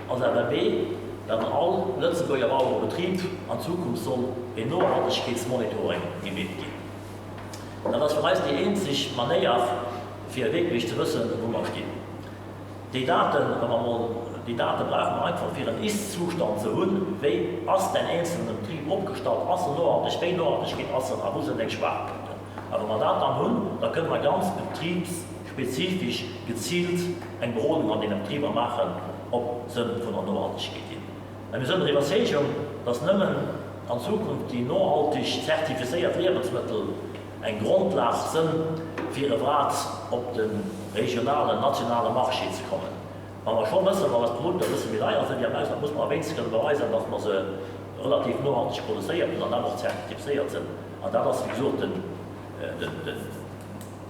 als FLB, datt an all Lëtzebuerger Bauerebetrib an Zukunft soll een Nohaltegkeetsmonitoring gemeet ginn. Dat ass fir eis déi eenzeg Manéier, fir wierklech ze wëssen, wou mer stinn. Déi Daten, wa mer emol déi Date brauche mer einfach, fir en Ist-Zustand ze hunn, wéi ass däin eenzelne Betrib opgestallt, ass en nohalteg, wéi nohaltegkeet ass en a wou sinn deng Schwaachpunkten. A wa mer dat dann hunn, da kënne mer ganz betribsspezifesch geziilt eng Berodung an deene Betriber maachen op Sënn vun der Nohaltegkeet hin. Mä mir sënn der Iwwerzeegung, dass nëmmen an Zukunft déi nohalteg zertifizéiert Liewensmëttel eng Grondlag sënn, fir iwwerhat op de regionalen, nationale Marché ze kommen. Wa mer scho wëssen, datt eis Produkter e bësse méi deier sinn wéi am Ausland, muss mer wéinstens kënne beweisen, datt mer se relativ nohalteg produzéiert hunn an dann och zertifizéiert sinn. An dat ass, wéi gesot, den, den, den,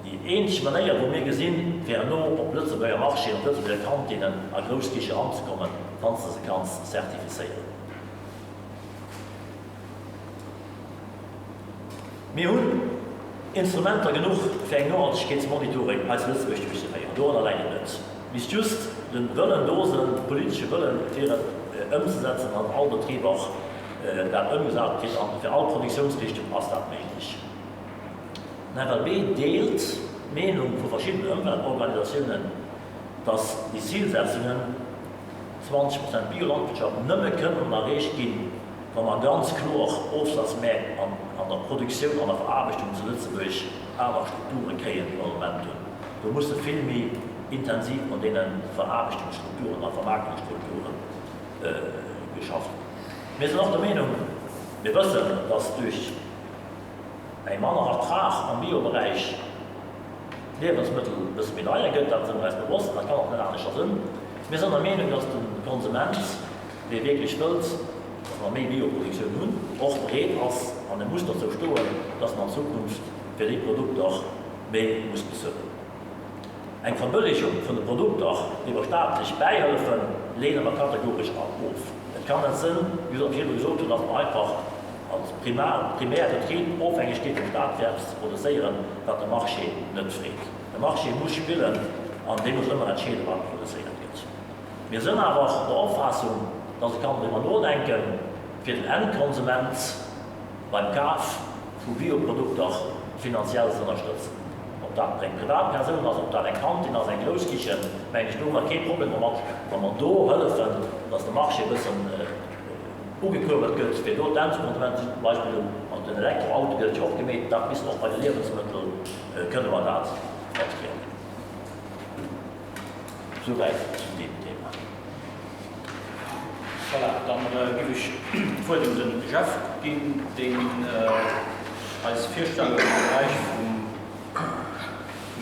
déi eenzeg Manéier, wou mir gesinn, fir herno op Lëtzebuerger Marchéen, op Lëtzebuerger Kantinnen a Grousskiche eranzekommen, wann s de se kanns zertifizéieren. Mir hunn Instrumenter genuch, fir eng Nohaltegkeetsmonitoring hei zu Lëtzebuerg duerchzeféieren. Dorunner läit et net. Misst just de Wëllen do sinn, de politesche Wëllen, fir et ëmzesetzen an all Betriber dat ëmgesat kritt. An fir all Produktiounsrichtung ass dat méiglech. Den FLB deelt d'Meenung vu verschiddenen Ëmweltorganisatiounen, dass déi Zilsetzungen, 20 Prozent Biolandwirtschaft, nëmme kënnen erreecht ginn, wa mer ganz kloer Ofsazmäert an der Produktioun an der Veraarbechtung zu Lëtzebuerg aner Strukture kréien, wéi mer am Moment hunn. Do musse vill méi intensiv un deene Veraarbechtungsstrukturen a Vermaarkungsstrukture geschafft ginn. Mir sinn och der Meenung, mir wëssen, dass duerch eng manner Ertrag am Bioberäich d'Liewensmëttel e bësse méi deier gëtt. Dat si mer eis bewosst an dat kann och net aneschter sinn. Mir sinn der Meenung, dass de Konsument, dee wierklech wëllt, dass mer méi Bioproduktioun hunn, och bereet ass an e muss dozou stoen, dass en an Zukunft fir déi Produkter méi muss bezuelen. Eng Verbëllegung vun de Produkter iwwer staatlech Bäihëllefe leene mer kategoresch of. Et kann net sënn, wéi ech virdru gesot hunn, dass mer einfach als primär Betrib ofhängeg gi vum Staat fir eppes ze produzéieren, wat de Marché net freet. De Marché muss spillen an dee muss ëmmer entscheeden, wat produzéiert gëtt. Mir sënn awer der Opfaassung, dass ee kann driwwer nodenken, fir den Endkonsument beim Kaf vu Bioprodukter finanziell ze ënnerstëtzen. Ob dat eng Privatpersoun ass, ob dat eng Kantin ass, eng Grousskichen, mengen ech, do hu mer kee Problem domat, wa mer do hëllefen, dass de Marché e bëssen ugekuerbelt gëtt, fir do d'Endkonsumenten, zum Beispill mat den Elektroautoe gëtt et jo och gemeet, dat misst och bei de Liewensmëttel kënne mer dat matkréien. Souwäit zu deem Thema. Voilà, dann giff ech d'Wuert un den Jeff ginn, deen eis Virstellung am Beräich vum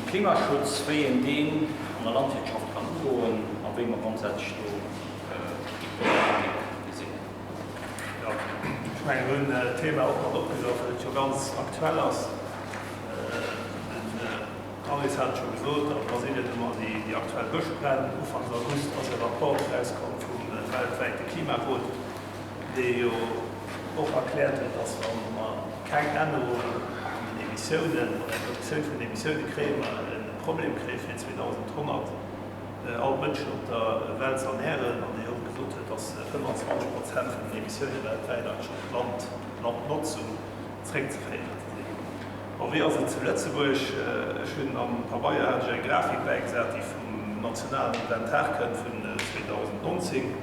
Klimaschutz, wéi een deen an der Landwirtschaft kann ugoen a wéi mer grondsätzlech do déi Problematik gesinn. Jo, ech mengen, mir hunn d'Thema och mat opgegraff, well et jo ganz aktuell ass. D'Alice hat et scho gesot, a Brasilien hu mer déi aktuell Bëschbränn. Ufanks August ass e Rapport erauskomm vum weltwäite Klimarot, dee jo och erkläert huet, datt wa mer keng Ännerung an den Emissiounen oder eng Reduktioun vun den Emissioune kréien, mer e Problem kréie fir 2100 all d'Mënschen op der Welt z'ernären. An dee och gesot huet, datt 25 Prozent vun den Emissioune weltwäit eigentlech op d'Landnotzung zréckzeféieren sinn. Bon, wéi ass et zu Lëtzebuerg? Ech hunn am Pabeier hat ech eng Grafik bäigesat, déi vum nationalen Inventar kënnt vun 2019,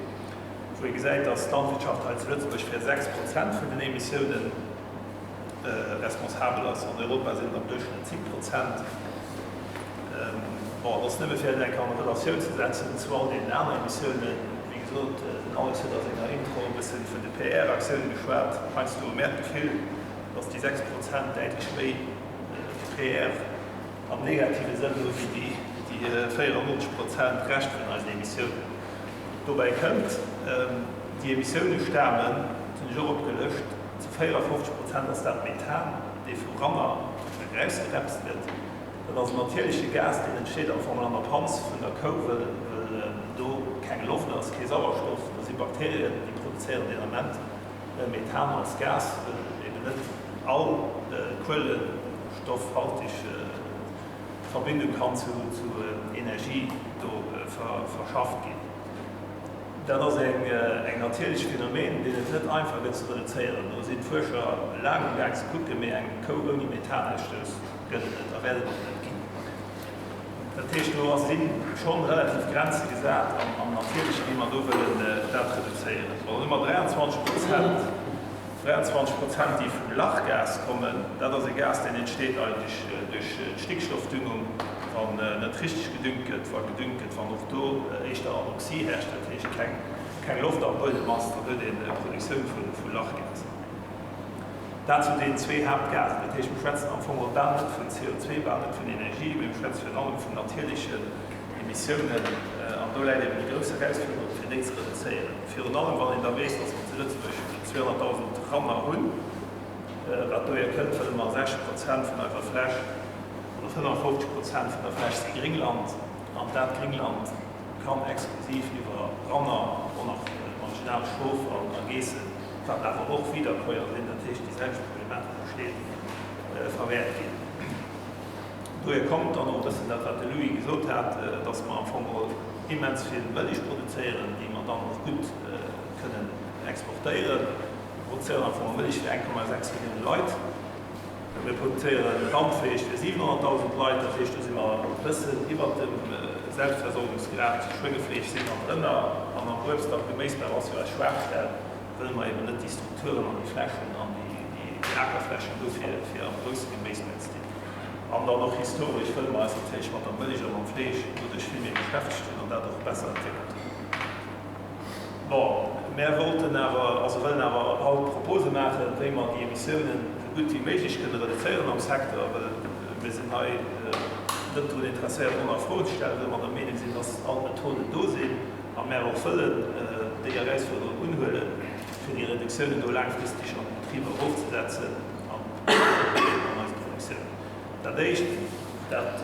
wou ee gesäit, dass d'Landwirtschaft hei zu Lëtzebuerg fir 6 Prozent vun den Emissiounen responsabel ass. An Europa sinn et am Duerchschnëtt 10 Prozent. Bon, et ass nëmme fir et eng Kéier an Relatioun ze setzen zu all deenen aner Emissiounen. Wéi gesot, den Alex huet a senger Intro e bësse vun de PR-Aktiounen geschwat. Heiansdo hu mär d'Gefill, dass déi 6 Prozent däitlech méi PR am negative Sënn hu wéi déi 94 Prozent Rescht vun eisen Emissiounen. Dobäi kënnt, déi Emissioune stamen, dat hunn ech och opgelëscht, zu 54 Prozent ass dat Methan, dee vu Ranner erausgerepst gëtt. Dat ass en natierleche Gas, deen entsteet am Fong an der Panz vun der Kou, well do keng Loft ass, kee Sauerstoff. Do si Bakterien, déi produzéieren deen Ament Methan als Gas, well eben net all kuelestoffhaltig Verbindung kann zu Energie do verschafft ginn. Dat ass eng natierlech Phänomen, deen et net einfach gëtt ze reduzéieren. Do sinn d'Fuerscher laang am Gaang ze kucken, mee eng Kou ouni Methanausstouss gëtt et net a wäert et och net ginn. Dat heescht, do si schonn relativ Grenze gesat am Natierlechen, wéi mer do wëllen dat reduzéieren. Bon, dann hu mer 23 Prozent, 23 Prozent, déi vum Lachgas kommen. Dat ass e Gas, deen entsteet eigentlech duerch d'Stickstoffdüngung, wann net richteg gedüngt gëtt, wa gedüngt gëtt, wann och do éischter Anoxie herrscht, dat heescht keng Loft am Buedem ass, dann huet een Produktioun vu Lachgas. Dat zu deenen zwee Haaptgasen. Dat heescht, mir schwätzen am Fong och bal net vun CO2, bal net vun Energie, mee mir schwätze virun allem vun natierlechen Emissiounen. An do läit eben déi grouss Erausfuerderung, fir déi ze reduzéieren. Virun allem, wann een da weess, dass mer zu Lëtzebuerg 200.000 Ranner hunn, wat dohier kënnt, wëlle mer 60 Prozent vun eiser Fläch oder 55 Prozent vun der Fläch si Gringland. An dat Gringland kann exklusiv iwwer Ranner, och nach marginal Schof a Geessen, wat awer och Wiederkäuer sinn, dat heescht déi selwecht Problematik besteet. Dohier kommt dann och e bëssen dat, wat de Louis gesot hat, dass mer am Fong geholl immens vill Mëllech produzéieren, déi mer dann och gutt kënnen exportéieren. Mir produzéieren am Fong Mëllech fir 1,6 Millioune Leit. Mir produzéiere Randfleesch fir 700.000 Leit, dat heescht, do si mer e bëssen iwwert dem Selbstversorgungsgrad. Schwéngefleesch si mer drënner. An am Uebst a Geméisbau ass jo eis Schwaachstell, wëll mer eben net déi Strukturen an déi Flächen an déi Akerflächen hu fir am grousse Geméisbau ze dinn. An dann och historesch, wëll mer eis natierlech mat der Mëllech a mam Fleesch doduerch vill méi beschäftegt hunn an dat och besser entwéckelt hunn. Bon, mär wollten awer, also wëllen awer haut Propose maachen, wéi mer déi Emissiounen esou gutt wéi méiglech kënne reduzéieren am Secteur, well mir sinn hei net drun interesséiert, oner Froen ze stellen, well mer der Meenung sinn, dass all d'Methoden do sinn a mär och wëllen déi Erausfuerderung unhuelen, fir déi Reduktiounen do laangfristeg an de Betriber erofzesetzen an an eiser Produktioun. Dat Éischt, dat.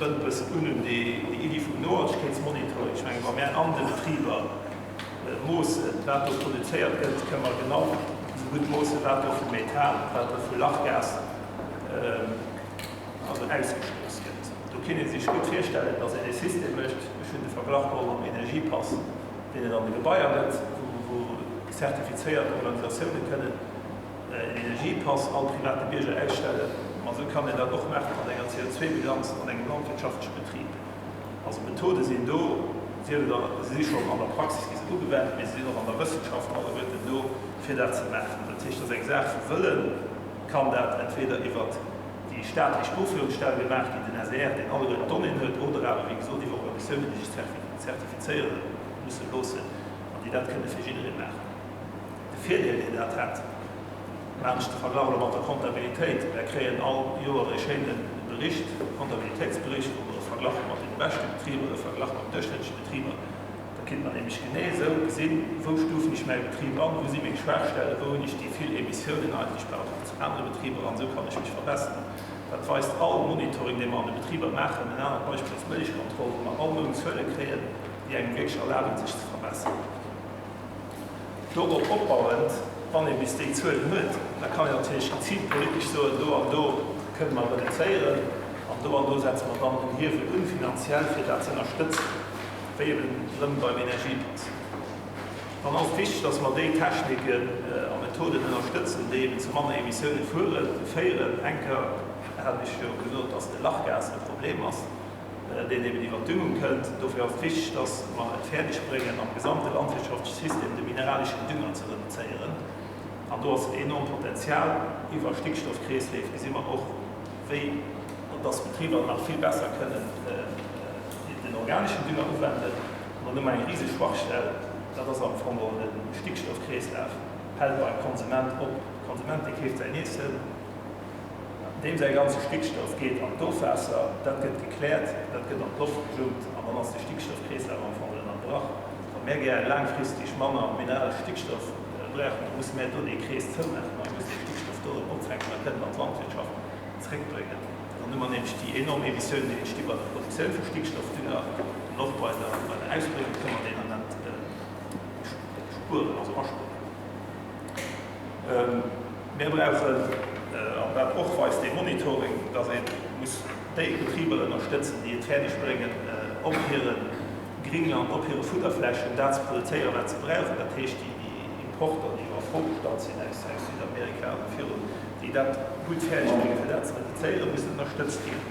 Bënnt e bëssen un un déi Iddi vum Nohaltegkeetsmonitoring. Ech mengen, wa mär an de Betriber moossen, wat do produzéiert gëtt, kënne mer genau esou gutt moossen, wat do vu Methan, wat do vu Lachgas also ausgestouss gëtt. Do kéint ee sech gutt virstellen, datt een e System mécht, ech hunn de Verglach geholl mam Energiepass, deen et an de Gebaier gëtt, wou zertifizéiert Organisatioune kënnen En Energiepass all private Bierger ausstellen, ma esou kann een dat och maache mat enger CO2-Bilanz an engem landwirtschaftleche Betrib. Also Methode sinn do, sief et an, se si schonn an der Praxis gi se ugewennt, mee se sinn och an der Wëssenschaft alleguerten do, fir dat ze maachen. Dat heescht, et ass eng Saach vu Wëllen, kann dat entweder iwwert déi staatlech Buchführungsstell gemaach ginn, den SER, deen alleguerten d'Donnéeën huet, oder awer, wéi gesot, iwwer Organisatiounen, déi sech zertifizéiere musse loossen an déi dat kënne fir jidderee maachen. De Virdeel, deen dat hätt, maachen ech de Verglach elo mat der Comptabilitéit, Mär kréien all Joer e schéine Bericht, Comptabilitéitsbericht, wou mer e Verglach hu mat deene beschte Betriber, e Verglach mat duerchschnëttleche Betriber. Da kinnt mer nämlech genee esou gesinn, wou stufen ech mäi Betrib an, wou si meng Schwaachstellen, wou hunn ech déi vill Emissiounen eigentlech par rapport zu anere Betriber an esou kann ech mech verbesseren. Dat weist all Monitoring, dee mer an de Betriber maachen. En anert Beispill ass d'Mëllechkontroll, wou mer all Mount Zuele kréien, déi engem wierklech erlaben, sech ze verbesseren. Dorop opbauend, wann ee bis déi Zuelen huet, da kann een natierlech geziilt politesch soen, do an do kënne mer reduzéieren an do an do setze mer dann en Hiewel un, finanziell, fir dat ze ënnerstëtzen, wéi eben erëm beim Energiepass. Dann ass et wichteg, dass mer déi Techniken a Methoden ënnerstëtzen, déi eben zu manner Emissiounen fueren, féieren. Eng Kéier hat ech jo gesot, dass de Lachgas e Problem ass. deen eben iwwer d'Düngung kënnt. Dofir ass et wichteg, dass mer et fäerdeg bréngen, am gesamte landwirtschaftleche System de mineraleschen Dünger ze reduzéieren. An do ass enorm Potenzial. Iwwer Stickstoffkreesleef gesi mer och, wéi dass d'Betriber nach vill besser kënnen den organeschen Dünger uwenden. An dann hu mer eng riseg Schwachstell, dat ass am Fong geholl de Stickstoffkreeslaf hält beim Konsument op. De Konsument, dee keeft säin Iessen. Deem säi ganze Stickstoff geet an d'Ofwaasser, dat gëtt gekläert, dat gëtt an d'Loft gejummt an dann ass de Stickstoffkreeslaf am Fong ënnerbrach. Wa mär gär laangfristeg manner mineralesch Stickstoff brauchen, da musse mär do dee Krees zoumaachen, da muss dee Stickstoff do erëm opfänken a kënnen an d'Landwirtschaft zréckbréngen. Dann hu mer nämlech déi enorm Emissiounen, déi entsti bei der Produktioun vu Stickstoffdünger an och bei der Ausbréngung kënne mer deen Ament spueren, also aspueren. Mir brauchen, an dat och weist dee Monitoring, dass ee muss déi Betriber ënnerstëtzen, déi et fäerdeg bréngen, op hire Gringland, op hire Fudderflächen dat ze produzéieren, wat se brauchen. Dat heescht, déi Importer, déi jo a Fro gestallt sinn aus Südamerika a virun, déi dat gutt fäerdeg bréngen, fir dat ze reduzéieren, mussen ënnerstëtzt ginn.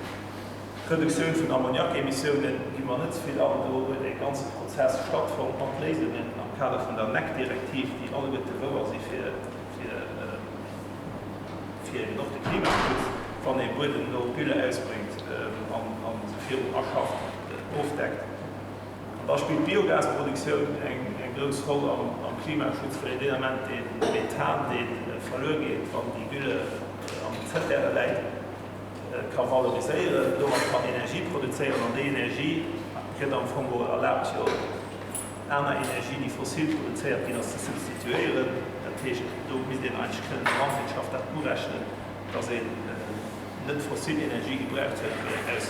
D'Reduktioun vun Ammoniakemissioune gi mer net ze vill an. Do huet e ganze Prozess stattfonnt mat Léisungen am Kader vun der NEC-Direktiv, déi alleguerte wouer si fir eben och de Klimaschutz, wann ee Buedem no Gülle ausbréngt an se virun aschafft, ofdeckt. An da spillt d'Biogasproduktioun eng grouss Roll am Klimaschutz, well een deen Ament dee Methan, dee verluer geet, wann déi Gülle an den Zëttäre läit, ka valoriséieren, domat kann Energie produzéieren an déi Energie gëtt am Fong geholl erlaabt jo aner Energie, déi fossil produzéiert ginn ass, ze substituéieren. Dat heescht, do misst een eigentlech kënnen der Landwirtschaft dat urechnen, dass een net fossil Energie gebraucht huet, mee aus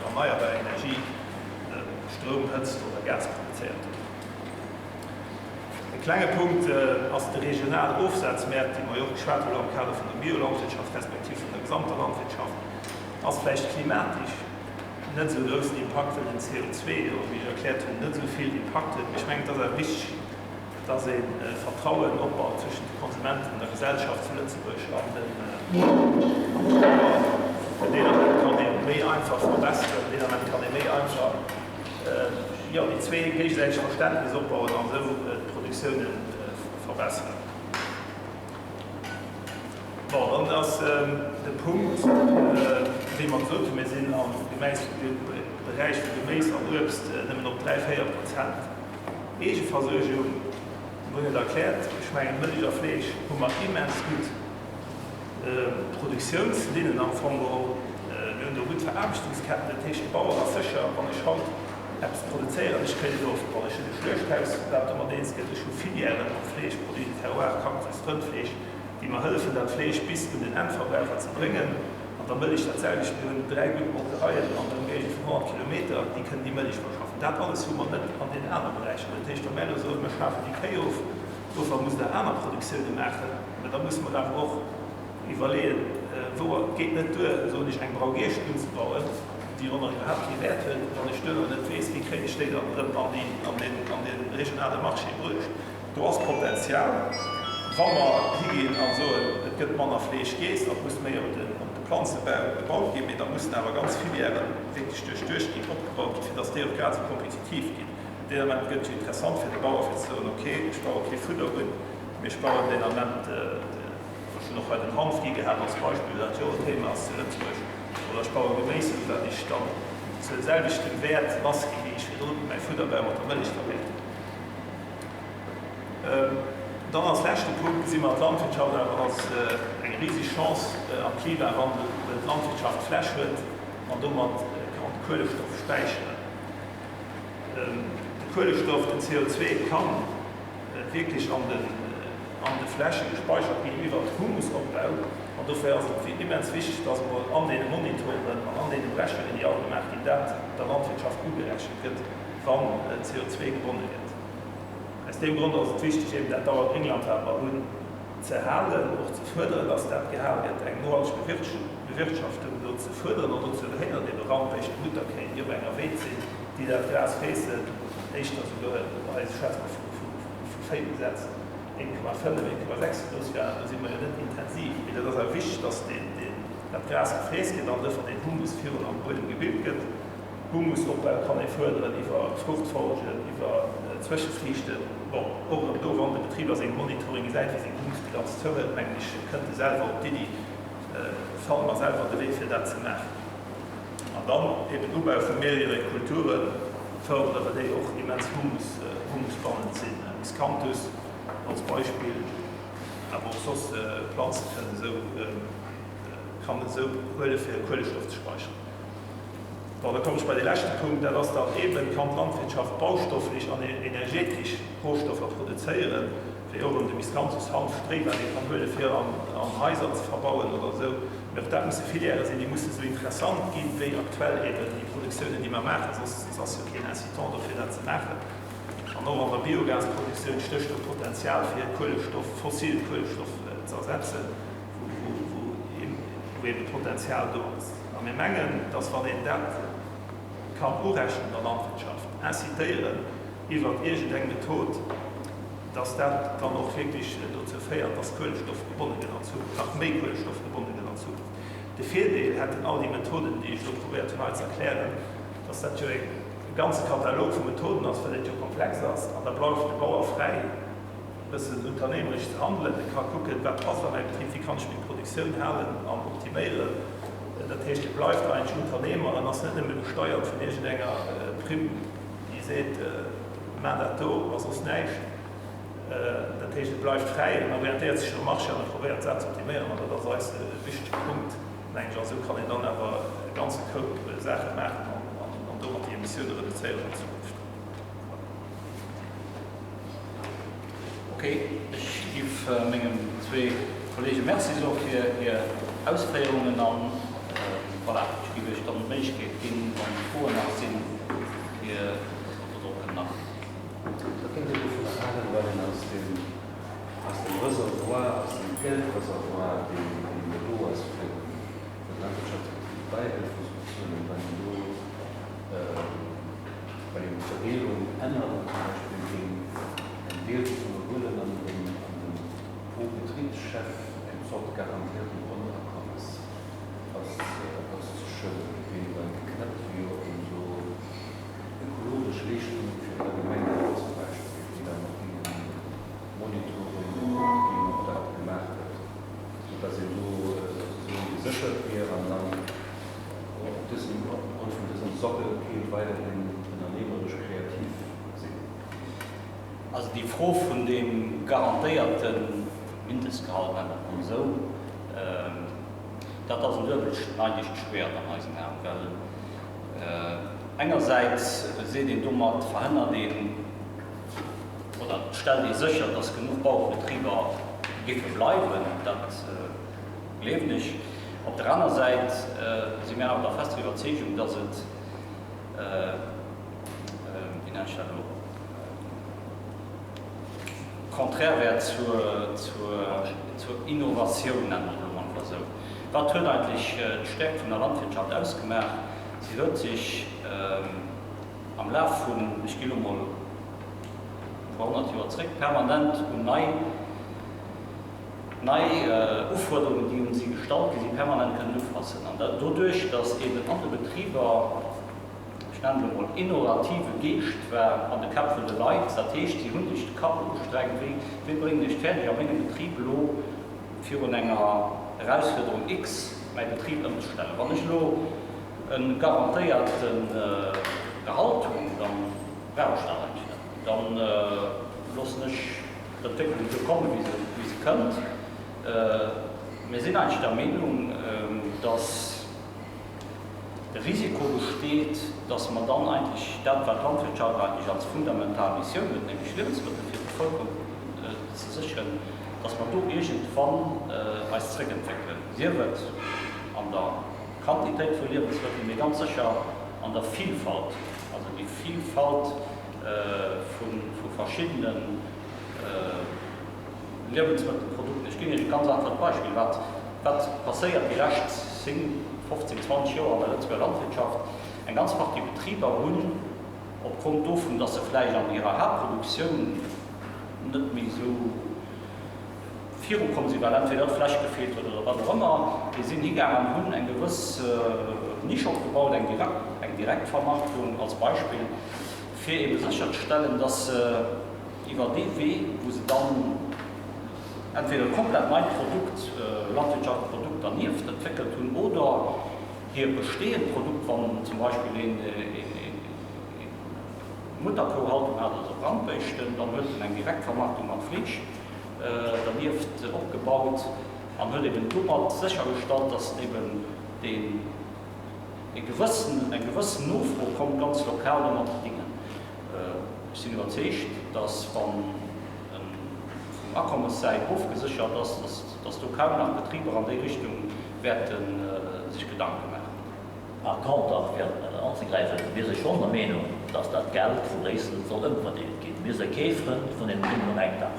erneierbarer Energie Stroum, Hëtzt oder Gas produzéiert huet. E klenge Punkt ass de regional Ofsazmäert, dee mer jo och geschwat hunn am Kader vun der Biolandwirtschaft respektiv vun der gesamter Landwirtschaft. Ass vläicht klimatesch net esou e groussen Impakt, well den CO2 jo, wéi ech erkläert hunn, net esou vill Impakt huet. Mee ech mengen, et ass awer wichteg, dass ee Vertrauen opbaut zwëschent de Konsumenten, der Gesellschaft zu Lëtzebuerg an de Bauer. Well deen Ament kann ee méi einfach verbesseren, deen Ament kann ee méi einfach, jo, déi zwee géigesäiteg Verständnis opbauen an esou d'Produktiounen verbesseren. Bon, dann ass de Punkt, wéi mer gesot hunn, mir sinn am Beräich vu Geméis an Uebst nëmmen op 3, 4 Prozent Eegeversuergung. Mir hunn et erkläert, ech mengen, Mëllech a Fleesch hu mer immens gutt Produktiounslinnen am Fong geholl. Mir hunn do gutt Veraarbechtungsketten. Dat heescht, de Bauer ass sécher, wann ech haut eppes produzéieren, ech kréien et of. Bon, ech hunn e Schluechthaus, wat domat eens gëtt. Ech hu Filièren am Fleesch, Produits du terroir, Cactus, Rëndfleesch, déi mer hëllefen, dat Fleesch bis un den Endverbraucher ze bréngen. An der Mëllech dat selwecht. Mir hunn 3 gutt Molkereien an der Ëmgéigend vun 100 Kilometer, déi kënnen déi Mëllech verschaffen. Dat alles hu mer net an deenen aner Beräicher. Dat heescht, wa mär elo soen, mir schafen déi Kéi of, dofir musst Der aner Produktioune maachen, mä da musse mer awer och iwwerleeën, wou, et geet net duer, soen ech, eng Braugiescht unzebauen, déi och nach iwwerhaapt kee Wäert huet, wann ech duerno net weess, wéi kréien ech déi dann erëm an déi, an de regionale Marché bruecht. Do ass Potenzial, wa mer higinn a soen, et gëtt manner Fleesch geess, et muss méi op de Planzebau gebaut ginn, mee da mussen awer ganz Filièren wierklech duerchduecht ginn, opgebaut ginn, fir datt déi och grad esou kompetitiv ginn. Deen Ament gëtt et jo interessant fir de Bauer fir ze soen, okay, ech baue kee Fudder un, mee ech bauen deen Ament, ech hunn och hei den Hanf gi gehat als Beispill, well dat jo och e Thema ass zu Lëtzebuerg, oder ech baue Geméis un, wat ech dann zu selwechtem Wäert lassginn, wéi ech virdrun mäi Fudderbau mat der Mëllech verwäert hunn. Dann als leschte Punkt gesi mer d'Landwirtschaft awer als eng riseg Chance am Klimawandel, well d'Landwirtschaft Fläch huet an domat kann Kuelestoff späicheren. De Kuelestoff, den CO2, ka wierklech an de Fläche gespeichert ginn iwwert Humusopbau. An dofir ass et immens wichteg, dass emol an deene Monitoren an an deene Berechnungen, déi all gemaach ginn, dat der Landwirtschaft ugerechent gëtt, wann CO2 gebonne gëtt. Aus deem Grond ass et wichteg, eben dat Dauergréngland, wat mer hunn, ze halen, och ze fuerderen, dass dat gehal gëtt, eng nohalteg Bewirtschaftung do ze fuerderen an do ze behënneren, ebe Rampéischten, Mutterkéi, déi op enger Weed sinn, déi dat Gras freessen, éischter souguer, hei schwätze mer vu Véibesätz, 1,5, 1,6 Biosphären, do si mer jo net intensiv, mee dat ass awer wichteg, dass dat Gras gefreess gëtt an duerfir deen Humus virun am Buedem gebilt gëtt. Humusopbau kann ee fuerderen iwwer Fruchtfolgen, iwwer Zwëschefriichten. Bon, och erëm do, wann de Betrib a sengem Monitoring gesäit, wéi seng Humusbilanz zouhëlt, mengen ech, kënnt e selwer op d'Iddi, fanne mer selwer de Wee fir dat ze maachen. An dann eben Ubau vu mehrjährige Kulture fërderen, well déi och immens humus, humusbannend sinn. Miscanthus als Beispill, awer och soss Planze kënnen esou, kann esou huele fir Kuelestoff ze speicheren. Bon, da kommen ech bei dee leschte Punkt, dat ass dann eeben, Kann d'Landwirtschaft baustofflech an energetesch Rohstoffer produzéieren, wéi och erëm de Miscanthus, Hanf, Stréi, wat ee kann huelen, fir an Haiser ze verbauen oder esou. Mee och dat musse Filièrë sinn, déi musse esou interessant ginn, wéi aktuell eeben déi Produktiounen, déi mer maachen, soss ass jo keen Incitant dofir, dat ze maachen. An och an der Biogasproduktioun stécht do Potenzial, fir Kuelestoff, fossil Kuelestoff ze ersetzen, wou eeben Potenzial do ass. A mir mengen, dass wann een dat kann urechnen der Landwirtschaft, incitéieren iwwert iergendeng Method, dass dat dann och wierklech dozou féiert, dass Kuelestoff gebonne gëtt an Zukunft, nach méi Kuelestoff gebonne gëtt an Zukunft. De Virdeel hätten all déi Methoden, déi ech elo probéiert hunn hei ze erklären, dass dat jo e ganze Katalog vu Methoden ass, well et jo komplex ass, an da bleift de Bauer fräi, e bëssen unternehmeresch ze handelen, e ka kucken, wat passt a mäi Betrib, wéi kann ech meng Produktioun halen an optiméieren. Dat heescht, e bleift eigentlech Unternehmer en ass net nëmme gesteiert vun iergendenger Primm, déi seet, maach dat do a soss näischt. Dat heescht, e bleift fräi, en orientéiert sech nom Marché an e probéiert d'Saach ze optiméieren. An dat ass eis e wichtege Punkt, mengen ech. A sou kann een dann awer e ganze Koup Saache maachen an domat déi Emissioune reduzéieren an Zukunft. Ok, ech giff mengem zwee Kollege Merci soe fir hir Ausféierungen an voilà, ech giff iech dann d'Méiglechkeet ginn, wann Froen nach sinn, fir dass mer do drop kënnen agoen. Da kéint ee dovunner halen, well een aus dem, aus dem Reservoir, aus dem Geldreservoir, deen, deen jo do ass fir, fir de Landwirtschaftsbetrib bäihëlt. wier an dann op dësem, opgrond vun dësem Sockel kéint weiderhin ënnerneemeresch kreativ sinn. Also déi Fro vun deem garantéierte Mindestgehalt, nennen mer et emol esou, dat ass en duebelschneidegt Schwert an eisen Aen, well engersäits seet een, domat verhënnert een oder et stellt ee sécher, dass genuch Bauerebetriber géife bleiwen, dat gleewen ech. Op der aner Säit si mir awer der fester Iwwerzeegung, dass et, wéi nennen ech dat elo, contraire wär zur Innovatioun, nennen mer et elo mol einfach esou. Wat huet eigentlech d'Stäerkt vun der Landwirtschaft ausgemaach? Si huet sech am Laf vun, ech gi elo mol e puer 100 Joer zréck, permanent un nei, nei Ufuerderungen, déi un si gestallt gi sinn, permanent kënnen upassen. An dat doduerch, datt eeben an de Betriber, ech nennen et elo mol, innovative Geescht war an de Käpp vun de Leit. Dat heescht, si hu sech de Kapp ugestrengt, wéi, wéi bréngen ech et fäerdeg a mengem Betrib elo virun enger Erausfuerderung X mäi Betrib ëmzestellen. Wann ech elo e garantéierte Gehalt hunn, da brauch ech dat eigentlech net méi. Da loossen ech d'Entwécklung esou kommen, wéi se kënnt. Mir sinn eigentlech der Meenung, dass de Risiko besteet, dass mer dann eigentlech dat, wat d'Landwirtschaft eigentlech als fundamental Missioun huet, nämlech Liewensmëttel fir d'Bevölkerung ze sécheren, dass mer do iergendwann eis zréckentwéckelen, sief et an der Quantitéit vu Liewensmëttel, mee ganz sécher an der Vielfalt, also déi Vielfalt vu verschiddene Liewensmëttelprodukten. Ech ginn Iech e ganz einfacht Beispill, wat wat passéiert déi lescht 10, 15, 20 Joer an der Lëtzebuerger Landwirtschaft. Eng ganz Partie Betriber hunn opgrond dovun, dass se vläicht an hirer Haaptproduktioun net méi esou virukomm sinn, well entweder d'Fläch gefeelt huet oder wat och ëmmer, déi sinn higaang an hunn eng gewëss Nisch opgebaut, eng Direktvermarktung als Beispill, fir ebe sécherzestellen, dass se iwwer dee Wee, wou se dann entweder e komplett neit Produkt, landwirtschaftlecht Produkt dernieft entwéckelt hunn oder hir bestehend Produkt, wann zum Beispill een Mutterkouhaltung hat, also Brandbéischten, dann huet en eng Direktvermarktung mat Fleesch dernieft opgebaut an huet eben domat séchergestallt, dass eben deen e gewëssen, eng gewëssen Nofro konnt ganz lokal domat bedingen. Ech sinn iwwerzeegt, dass wann e vum Akommessäit ofgeséchert ass, dass do kaum nach Betriber an déi Richtung wäerte sech Gedanke maachen. Par contre, fir anzegräifen, mir si schonn der Meenung, dass dat Geld vu Bréissel soll ëmverdeelt ginn. Mir si kee Frënd vun deem Primen um Hektar,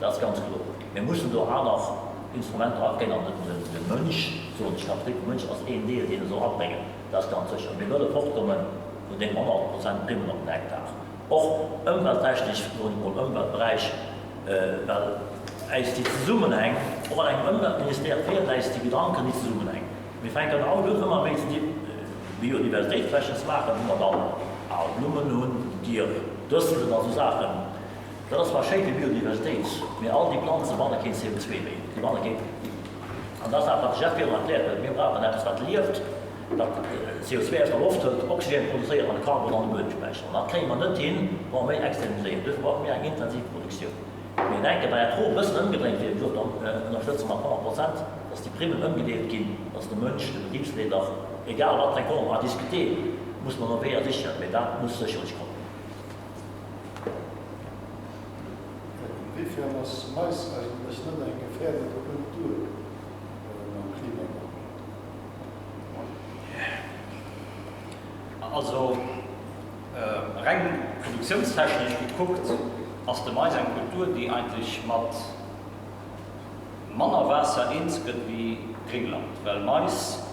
dat ass ganz kloer. Mir mussen do aner Instrumenter abréngen an de Mënsch, soen ech, d'Kapitel vum Mënsch ass een Deel, deen e soll abréngen, dat ass ganz sécher. Mir wëlle fortkomme vun deem 100 Prozent Primen op den Hektar, och ëmwelttechnesch, soen ech mol, Ëmweltberäich, well äis déi Zesummenhäng, och an engem Ëmweltministère feelen äis déi Gedanken, déi Zesummenhäng. Mir fänken haut un ëmmer méi Biodiversitéitsflächen ze maachen, wou mer dann al Blummen hunn, Dier, Dëstelen a sou Saachen. Dat ass zwar schéi fir Biodiversitéit, mee all déi Planze banne keen CO2 méi. Déi banne keen. An dat ass dat, wat de Jeff virdrun erkläert huet, Mir brauchen eppes, wat lieft, dat CO2 aus der Loft hëlt, Oxygen produzéiert an de Karbon an de Buedem späichert. An dat kréie mer net hin, wa mer méi externaliséieren. Duerfir brauche mir eng intensiv Produktioun. Mir denken, bei der Fro e bëssen ëmgedréint wier, wéi gesot, dann ënnerstëtze mer 100 Prozent, dass déi Primmen ëmgedeelt ginn, dass de Mënsch, de Betribsleeder, egal wat fir eng Form, à discuter, muss mer no Weeër sichen, mee dat muss sécherlech kommen. Inwiefern ass Mais eigentlech net eng gefährdete Kultur mam Klimawandel? Also reng produktiounstechnesch gekuckt ass de Mais eng Kultur, déi eigentlech mat manner Waasser eens gëtt wéi Gréngland, well Mais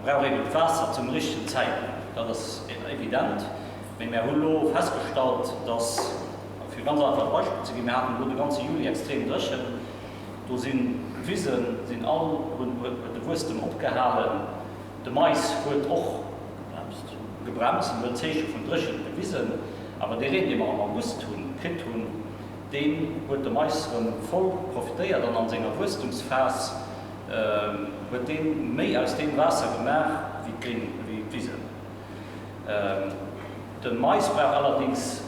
brauch eben d'Waasser zum richtegen Zäitpunkt, dat ass evident. Mee mär hu lo festgestallt, dass, fir e ganz einfacht Beispill ze ginn, mir haten elo de ganze Juli extrem dréchen, do sinn d'Wisen sinn all, hunn, huet de Wuesstem opgehalen, De Mais huet och gebremst en huet Zeeche vun Dréchent gewisen, awer dee Reen, dee mer am August hunn kritt hunn, deen huet de Mais erëm voll profitéiert an an senger Wuesstumsphas. huet dee méi aus deem Waasser gemaach wéi d'Wisen. De Mais brauch allerdéngs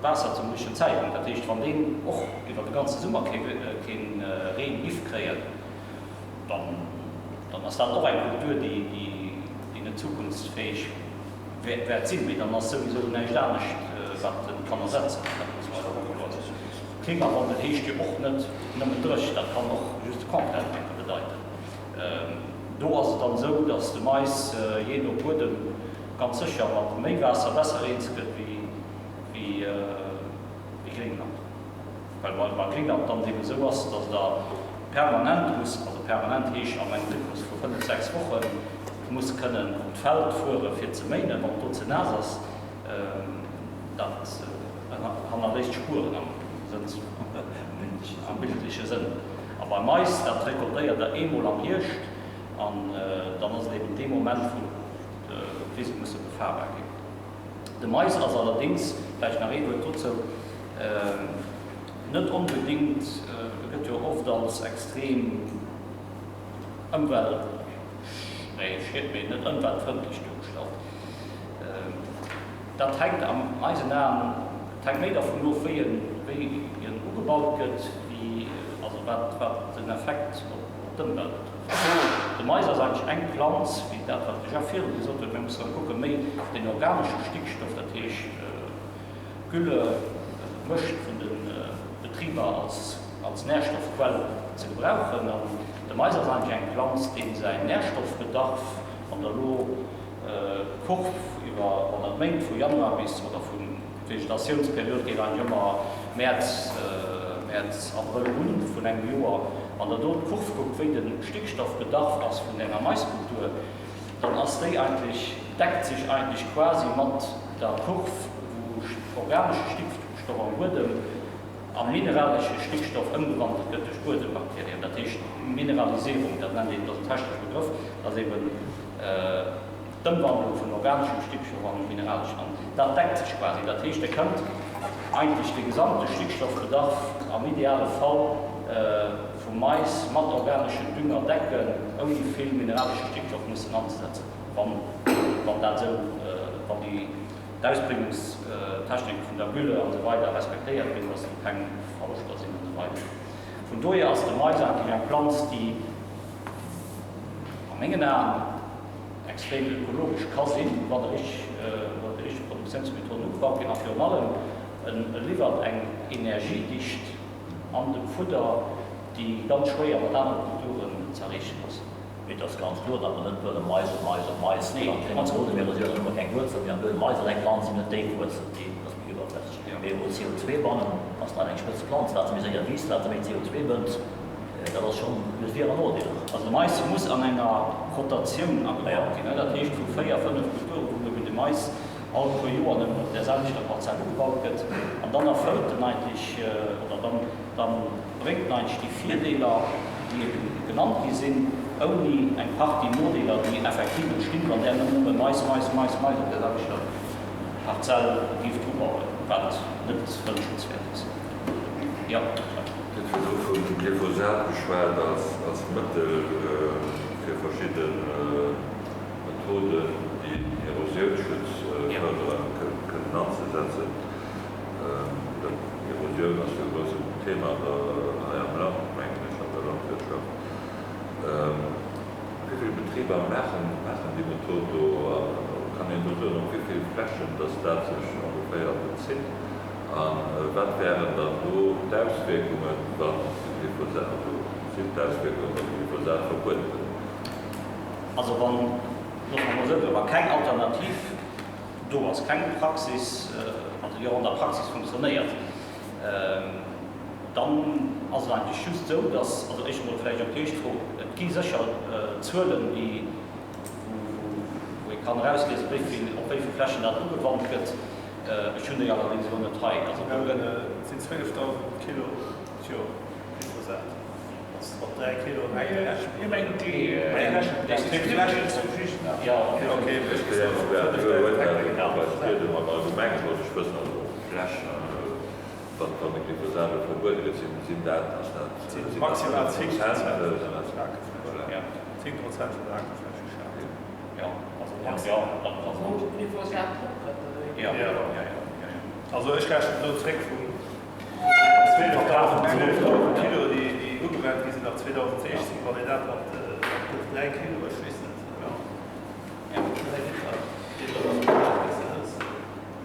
Waasser zum richtegen Zäitpunkt. Dat heescht, wann deen och iwwer de ganze Summer kee Reen giff kréien, dann ass dat och eng Kultur, déi net zukunftsfäeg wäert sinn. Mee dann ass souwisou näischt anescht, wat en kann ersetzen. Dat muss mer eis och kloer sinn. Klimawandel heescht jo och net nëmmen Dréchent, dat kann och just de Contraire bedeiten. Do ass et dann esou, datt de Mais jee no Buedem ganz sécher mat méi Waasser besser eens gëtt wéi Gréngland. Well bei Gréngland dann et eben esou ass, datt Der permanent muss, also permanent heescht an engem Rhythmus vu 5, 6 Wochen, muss kënnen op d'Feld fuere fir ze méinen, wann et do ze naass ass. Dat hannerléisst Spueren am Sënn, am bildleche Sënn. A beim Mais, dat rekoltéiert Der eemol am Hierscht an dann ass et eben dee Moment, wou d'Wise musse befahrbar ginn. De Mais ass allerdéngs, vläicht nach ee Wuert dozou, net onbedéngt, e gëtt jo oft als extrem ëmwelt, nee, schied, mee net ëmweltfrëndlech duergestallt. Dat hänkt an eisen Aen, et hänkt méi dervun of, wéi en, wéi en ugebaut gëtt, wéi, also wat, wat den Effekt op d'Ëmwelt betrëfft. De Mais ass eigentlech eng Planz, wéi dat, wat de Jeff virdru gesot huet, mir musse kucken, méi den organesche Stickstoff, dat heescht Gülle, Mëscht vun de Betriber als, als Nährstoffquell ze gebrauchen. An de Mais ass eigentlech eng Planz, deem säin Nährstoffbedarf, wann Der elo D'Kurv iwwer 100 Méint, vu Januar bis, oder vun, d'Vegetatiounsperiod geet eigentlech ëmmer Mäerz, Mäerz, Abrëll un vun engem Joer. Wann Der do d'Kurv kuckt, wéi de Stickstoffbedarf ass vun enger Maiskultur, dann ass déi eigentlech, deckt sech eigentlech quasi mat der Kurv, wou organesche Stickstoff am Buedem a mineralesche Stickstoff ëmgewandelt gëtt duerch Buedembakterien. Dat heescht Mineralisierung, dat nennt een, dat ass en technesche Begrëff, dat ass eben d'Ëmwandlung vun organeschem Stickstoff an mineraleschen an dat deckt sech quasi. Dat heescht, Der kënnt eigentlech de gesamte Stickstoffbedarf am ideale Fall vum Mais mat organeschen Dünger decken, ouni vill mineralesche Stickstoff mussen anzesetzen, wann, wann dat esou, wann déi d'Ausbringungstechniken vun der Gülle an esou weider respektéiert ginn, dass do keng Verloschter sinn an esou weider. Vun dohier ass de Mais eigentlech eng Planz, déi a mengen Aen extrem ökologesch ka sinn, wann e richteg, wann déi richteg Produktiounsmethoden ugewannt ginn a virun allem e liwwert eng Energiedicht an dem Fudder, déi ganz schwéier mat anere Kulturen z'erreechen ass. Mee et ass ganz kloer, datt mer net wëlle Mais op Mais op Mais dann kréie mer Bodenerosioun, dann hu mer keng Wuerzel méi. An de Mais ass eng Planz, déi net déif wuerzelt, déi ass méi iwwerflächlech. Mee o CO2 bannen ass nach eng spëtz Planz, wat se méi séier wiisst, wat se méi CO2 bënnt. Dat ass schonn, huet Vir an Nodeeler. Also de Mais muss an enger Rotatioun agebaut ginn, dat heescht vu 4, 5 Kulturen, wou eben de Mais all puer Joer nëmmen op där selwechter Parzell ugebaut gëtt. An dann erfëllt en eigentlech, oder dann, dann bréngt en eigentlech déi Virdeeler, déi eben genannt gi sinn, ouni eng Partie Nodeeler, déi effektiv entstinn, wann där nëmme Mais, Mais, Mais, Mais op där selwechter Parzell géift ubauen, wat net wënschenswäert ass. Jo. Gëtt virdru vu Glyphosat geschwat als Mëttel fir verschidde Methoden, déi den Erosiounsschutz fërderen, kënnen anzesetzen. Erosioun ass jo e groussen Thema hei am Land, mengen ech, an der Landwirtschaft. Wéi vill Betriber maachen déi Method do a kann een do soen, op wéi vill Flächen datt dat sech ongeféier bezitt? A wat wären dann do d'Auswierkungen, wann de Glyphosat, also sinn d'Auswierkungen, wann de Glyphosat verbuede gëtt? Also wann, loosse mer emol esou soen, wa keng Alternativ do ass, keng Praxis, also déi och an der Praxis funktionéiert, dann ass et eigentlech just esou, dass, also éischt emol vläicht op déi éischt Fro, et gi sécher Zuelen, déi, wou ee kann erausliesen, wéi vill, op wéi vill Flächen dat ugewannt gëtt. Ech hunn déi allerdéngs elo net hei. Also do gëtt. Et sinn 12.000 Kilo d'Joer Glyphosat. Dat ass mat 3 Kilo an enger Fläsch. Wann de Glyphosat elo verbuede gëtt, sinn dat, ass dat, sinn dat maximal 10 Prozent vun der Akerfläch. 10 Prozent vun der Akerfläche schaden. Jo, also maximal. Wou de Glyphosat drop gëtt, oder wéi? Jo, jo, jo. Also ech rechnen elo zréck vun 12.000 Kilo, déi ugewennt gi sinn ab 2016, wann een dat mat 3 Kilo, ech weess net, jo.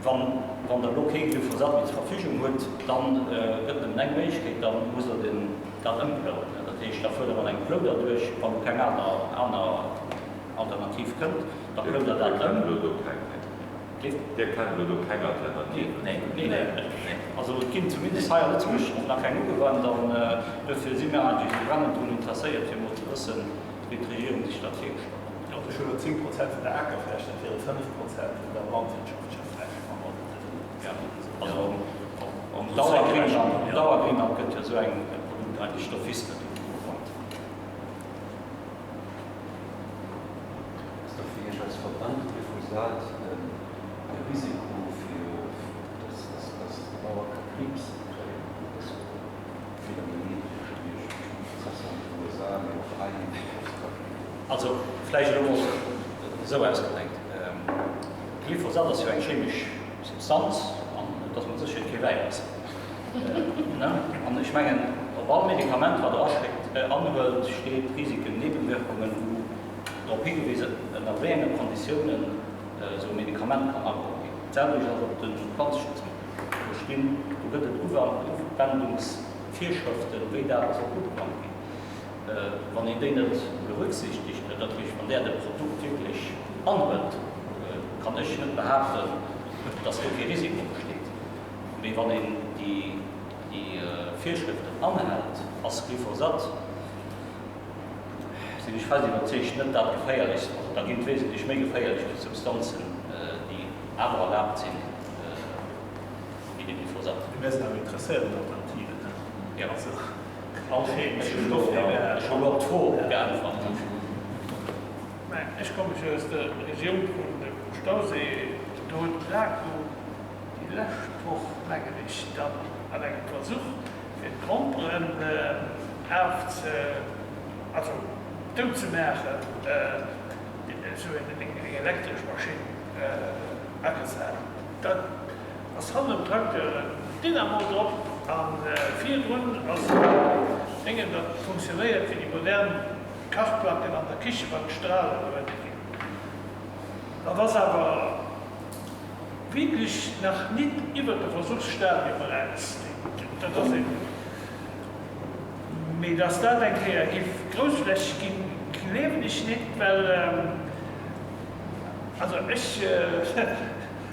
Wann Der elo kee Glyphosat méi zur Verfügung hutt, da gëtt nëmmen eng Méiglechkeet, da musst Der den dat ëmplouen. Dat heescht, da fuert Der mat engem Plou derduerch, wann elo keng aner aner Alternativ kënnt, da plout Der dat ëm. Dir kennt elo do keng Alternativen? Nee, nee, nee. Also et ginn zumindest hei a Lëtzebuerg och nach keng ugewannt an duerfir si mir eigentlech esou brennend drun interesséiert, fir emol ze wëssen, wéi d'Regierung sech dat virgestallt huet. Also ech hunn elo 10 Prozent vun der Akerfläch, dat wiere 5 Prozent vun der landwirtschaftlecher Fläch, wa mer dat esou. Also um Dauergréngland gëtt jo esou eng Produkt eigentlech d'office net ugewannt. Ass da fir Iech als Verband Glyphosat e Risiko fir dass de Bauer ka Kriibs kréien? Dat ass jo vill an de Medie gewiescht duerch déi Prozesser an den USA, mee och hei ass ka keen. Also vläicht elo mol esou ausgedréckt, Glyphosat ass jo eng chemesch Substanz an et ass mat Sécherheet kee Virus. An ech mengen, op all Medikament, wat Der aschéckt, anhëlt, steet Risiken, Nebenwirkungen, wou drop higewisen, ënner wéi enge Konditiounen esou e Medikament kann ageholl ginn. D'selwecht ass op de Planzeschutzmëttel. Do stinn, do gëtt et Uwendungsvirschrëften, wéi dat soll ugewannt ginn. Wann een déi net berücksichtegt, dat heescht, wann där de Produkt wierklech anhëlt, kann ech net behaapten, dass do kee Risiko besteet. Mee wann een déi Virschrëften anhält, ass Glyphosat, sinn ech fest iwwerzeegt, net dat geféierlechst. Also da ginn et wesentlech méi geféierlech Substanzen, déi awer erlaabt sinn, wéi de Glyphosat. Mir sinn awer interesséiert un Alternativen. Jo. Also all cheemesche Stoff, dee wär. Ech hu elo op d'Fro geäntwert. Mä ech komme jo aus der Regioun vun dem Stauséi. Do huet d'LACO déi lescht Woch, mengen ech, dann an engem Versuch, fir d'Gromperen afze, also dout ze maachen, esou eng elektresch Maschinn agesat. Dat ass hannen um Tracteur en Dynamo drop a virdrun ass en Déngen, dat funktionéiert wéi déi modern Kachplacken an der Kiche, wann d'Strahlen uewe ginn. Dat ass awer wierklech nach nit iwwert de Versuchsstadium eraus. Dat ass een. Mee dass dat eng Kéier giff groussflächeg ginn, gleewen ech nit, well, also ech,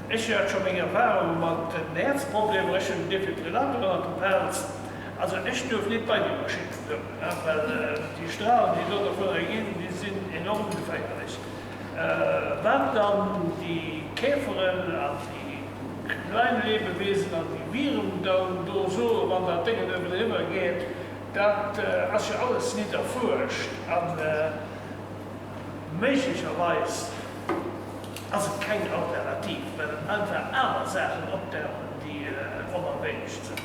ech hat scho meng Erfahrunge mat den Häerzproblemer, ech hunn en Defibrillator ënnert dem Pelz, also ech duerf nit bei déi Maschinn kommen, well déi Strahlen, déi do dovunner ginn, déi sinn enorm geféierlech. Wat dann déi Käferen an déi klein Lebewesen an déi Viren dann do soen, wann dat Déngen uewen eriwwer geet, dat ass jo alles nit erfuerscht a méiglecherweis ass et keng Alternativ, well einfach aner Saachen opdauchen, déi onerwéinscht sinn.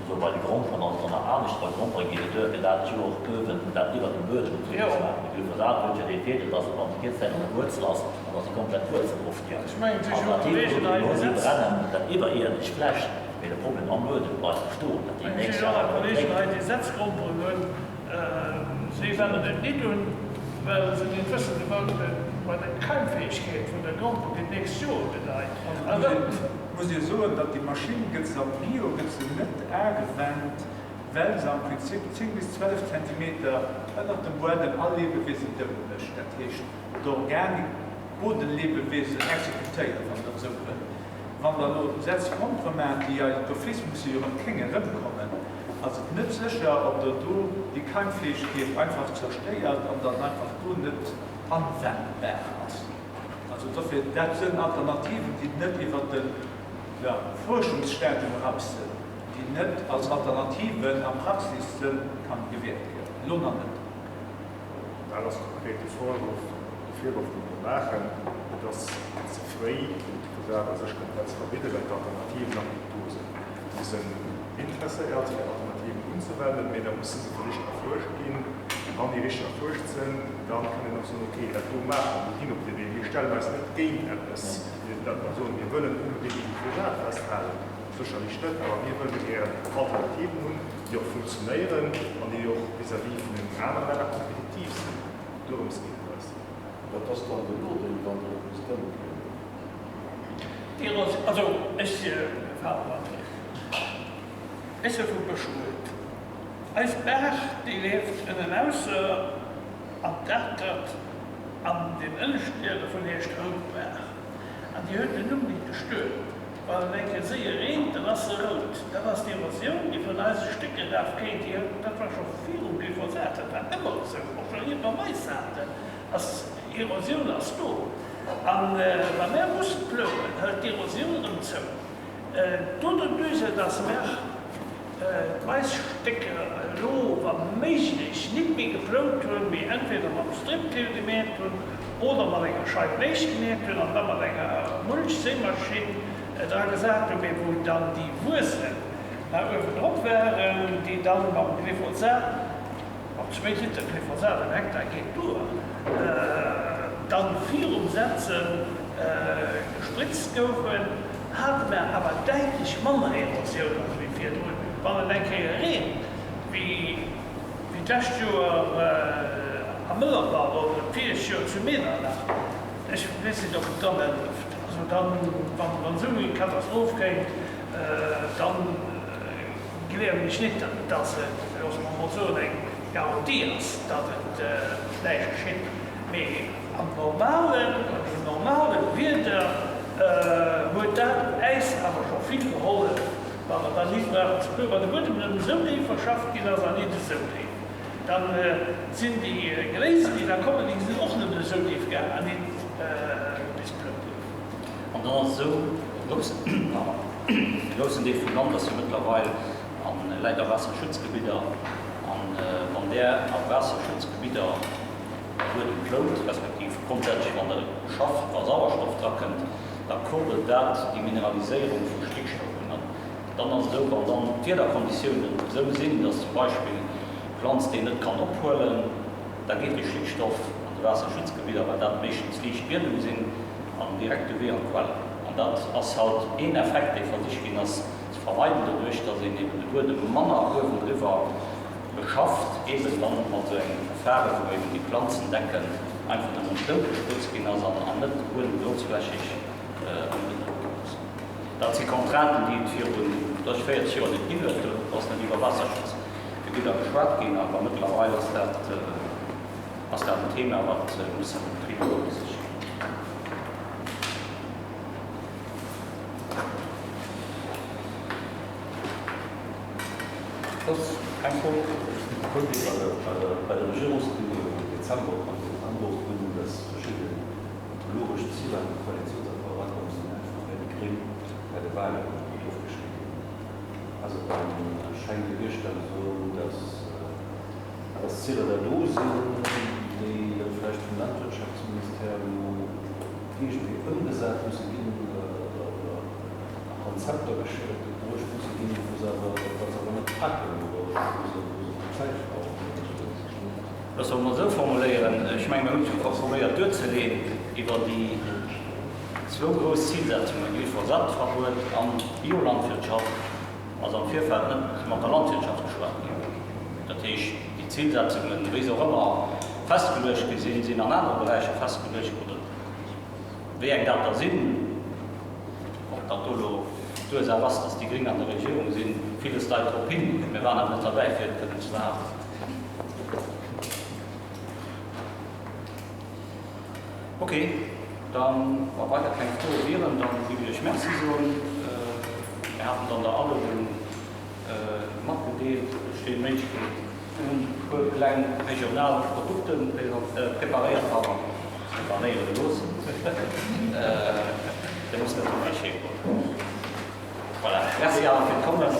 Esou bei de Gromperen ass et dann nach anescht. Bei Grompere geet et duer, fir dat Joer uewen dat iwwert dem Buedem ze maachen. De Glyphosat huet jo dee Virdeel, dass et wann et kuerz Zäit an der Wuerzel ass, an dass déi komplett Wuerzel ofstierft. Alternativ huet een elo, si brennen dat iwwerierdesch Fläch, mee de Problem am Buedem bleift bestoen, dat déi nächst Joer awer erëm dréckt. Muss ee soen, datt déi Maschinn gëtt se am Bio gëtt se net agewennt, well se am Prinzip 10 bis 12 Zentimeter ënnert dem Buedem all Lebewesen dout mécht, dat heescht d'Organik, d'Bodenlebewesen exekutéiert, wann Der esou wëllt. Wann Der elo Sätz Grompere maacht, déi jo d'office musse jo erëm kéng erëmkommen, ass et net sécher, ob Der do déi Keimfäegkeet einfach zerstéiert an dann einfach do net anwendbar ass. Also dofir, dat sënn Alternativen, déi net iwwert de Fuerschungsstadium eraus sënn, déi net als Alternativen am Praxissënn kann gewäert ginn. Elo nach net. Dat ass konkret de Vorwurf, de Virwurf, dee mir maachen. Et ass ze fréi, fir d'Glyphosat a sech komplett ze verbidden, well d'Alternativen nach net do sinn. Mir sinn interesséiert, fir Alternativen unzewenden, mee da musse se richteg erfuerscht ginn. Wann déi richteg erfuerscht sinn, da kann een och soen, okay, dat do maache mer, mir ginn op dee Wee. Mir stellen eis net géint eppes, dat mer soen, mir wëllen onbedéngt um Glyphosat festhalen, sécherlech net, awer mir wëlle gären Alternativen hunn, déi och funktionéieren an déi och vis-à-vis vun den anere Länner kompetitiv sinn. Dorëms geet et eis. Wat ass dann den Nodeel, wann Der et misst ëmdréinen? Also ech fale mat Iech. Ech se vu Bëschrued. Eis Baach déi leeft ënnenausser an d'Atert an den ënneschten Deel dovun heescht Routbaach. An déi huet den Numm nit gestuel. Wann et eng Kéier séier reent, dann ass se rout. Dat ass d'Erosioun déi vun eise Stécker eraf kéint. Déi huet, dat war scho virum Glyphosat, dat war ëmmer esou, och scho ier mer Mais haten. Ass Erosioun ass do. A wa mär mussen plouen, hëlt d'Erosioun erëm zou. Doduerch, dass mär d'Maisstécker elo wa méiglech nit méi geplout hunn, mee entweder mam Striptil gemäht hunn oder mat enger Scheif Léich gemäht hunn an da mat enger Mulchséimaschinn dra gesat hunn, mee wou dann déi Wuesselen nach uewendrop waren, déi dann mam Glyphosat, Mat zwéi Liter Glyphosat den Hektar geet duer. Dann virum Setzen gespritzt goufen, hate mer awer däitlech manner Erosioun als wéi virdrun. Wann et eng Kéier reent, wéi d'lescht Joer am Mëllerdall oder d'viregt Joer zu Medernach, ech weess net ob et dann hëlleft. Also dann, wann esou eng Katastroph kéint, dann. Gleewen ech nit, dass et, loosse mer emol soen, eng Garantie ass, datt et näischt geschitt. Mee am normalen, an engem normale Wieder huet dat äis awer scho vill gehollef, wa mer dann nit brauchen ze ploen. Wann de Buedem nëmmen esou déif verschafft ginn ass an nit esou déif, da sinn déi Gléisen, déi da kommen, déi sinn och nëmmen esou déif gaang an nit bis plougdéif. An dann ass et esou, e groussen, pardon, e groussen Deel vum Land ass jo mëttlerweil a läit a Waasserschutzgebidder. An wann där a Waasserschutzgebidder de Buedem plout, respektiv grondsätzlech wann Der schafft, wa Sauerstoff drakënnt, da kurbelt dat déi Mineraliséierung vu Stickstoff un. An dann ass et esou, wann dann d'Wiederkonditiounen esou sinn, dass zum Beispill d'Planz deen net kann ophuelen, Da geet de Stickstoff an de Waasserschutzgebidder, well dat meeschtens liicht Biedem sinn, an direkt de Wee an d'Quellen. An dat ass halt een Effekt, dee versicht ginn ass ze vermeiden, doduerch datt een eben de Buedem manner uewendriwwer beschafft, eben dann mat esou engem Verfaren, wou eben déi Planzendecken einfach nëmmen doutgesprëtzt ginn ass an net de Buedem groussflächeg ëmgedréit ginn ass. Dat si Contrainten, déi et virun 30, 40 Joer net ginn huet. Do ass net iwwer Waasserschutz Gebidder geschwat ginn, awer mëttlerweil ass dat ass dat en Thema, wat muss an de Betriber berücksichtegt ginn. Soss keng Fro? Bei der Regierungsreunioun am Dezember konnt een den Androck hunn, dass verschidden ökologesch Ziler an de Koalitiounsaccord erakomm sinn, einfach well déi Gréng bei de Wahlen gutt ofgeschnidden hunn. Ass et dann, schengt et Iech dann esou, dass dass d'Zieler da do sinn, déi da vläicht vum Landwirtschaftsministère elo iergendwéi ëmgesat musse ginn oder oder a Konzepter bruecht musse ginn, wou se awer, wat se awer net packen oder wou se wou se vill Zäit brauchen oder esou? Loosse mer emol esou formuléieren, Ech menge mir hunn et jo probéiert duerzeleeën iwwer déi Zwou grouss Zilsetzungen, Glyphosatverbuet an Biolandwirtschaft, ass am Virfeld net mat der Landwirtschaft geschwat ginn. Dat heescht, déi Zilsetzungen, wéi se och ëmmer festgeluecht gi sinn, sinn an anere Beräicher festgeluecht oder wéi eng dat da sinn, ob dat do elo d'Ursaach ass, datt déi Gréng an der Regierung sinn, villes deit drop hin, mir waren awer net derbäi, fir et kënnen ze behaapten. Ok, dann, wa weider keng Froe wieren, da géif ech Iech Merci soen. Mir haten dann der Aluedung matgedeelt. Et steet d'Méiglechkeet un, e puer kleng regional Produkte preparéiert, pardon, preparéiere gelooss. Dir musst net hu wéi ech heem goen. Voilà, Merci awer fir d'Kommen.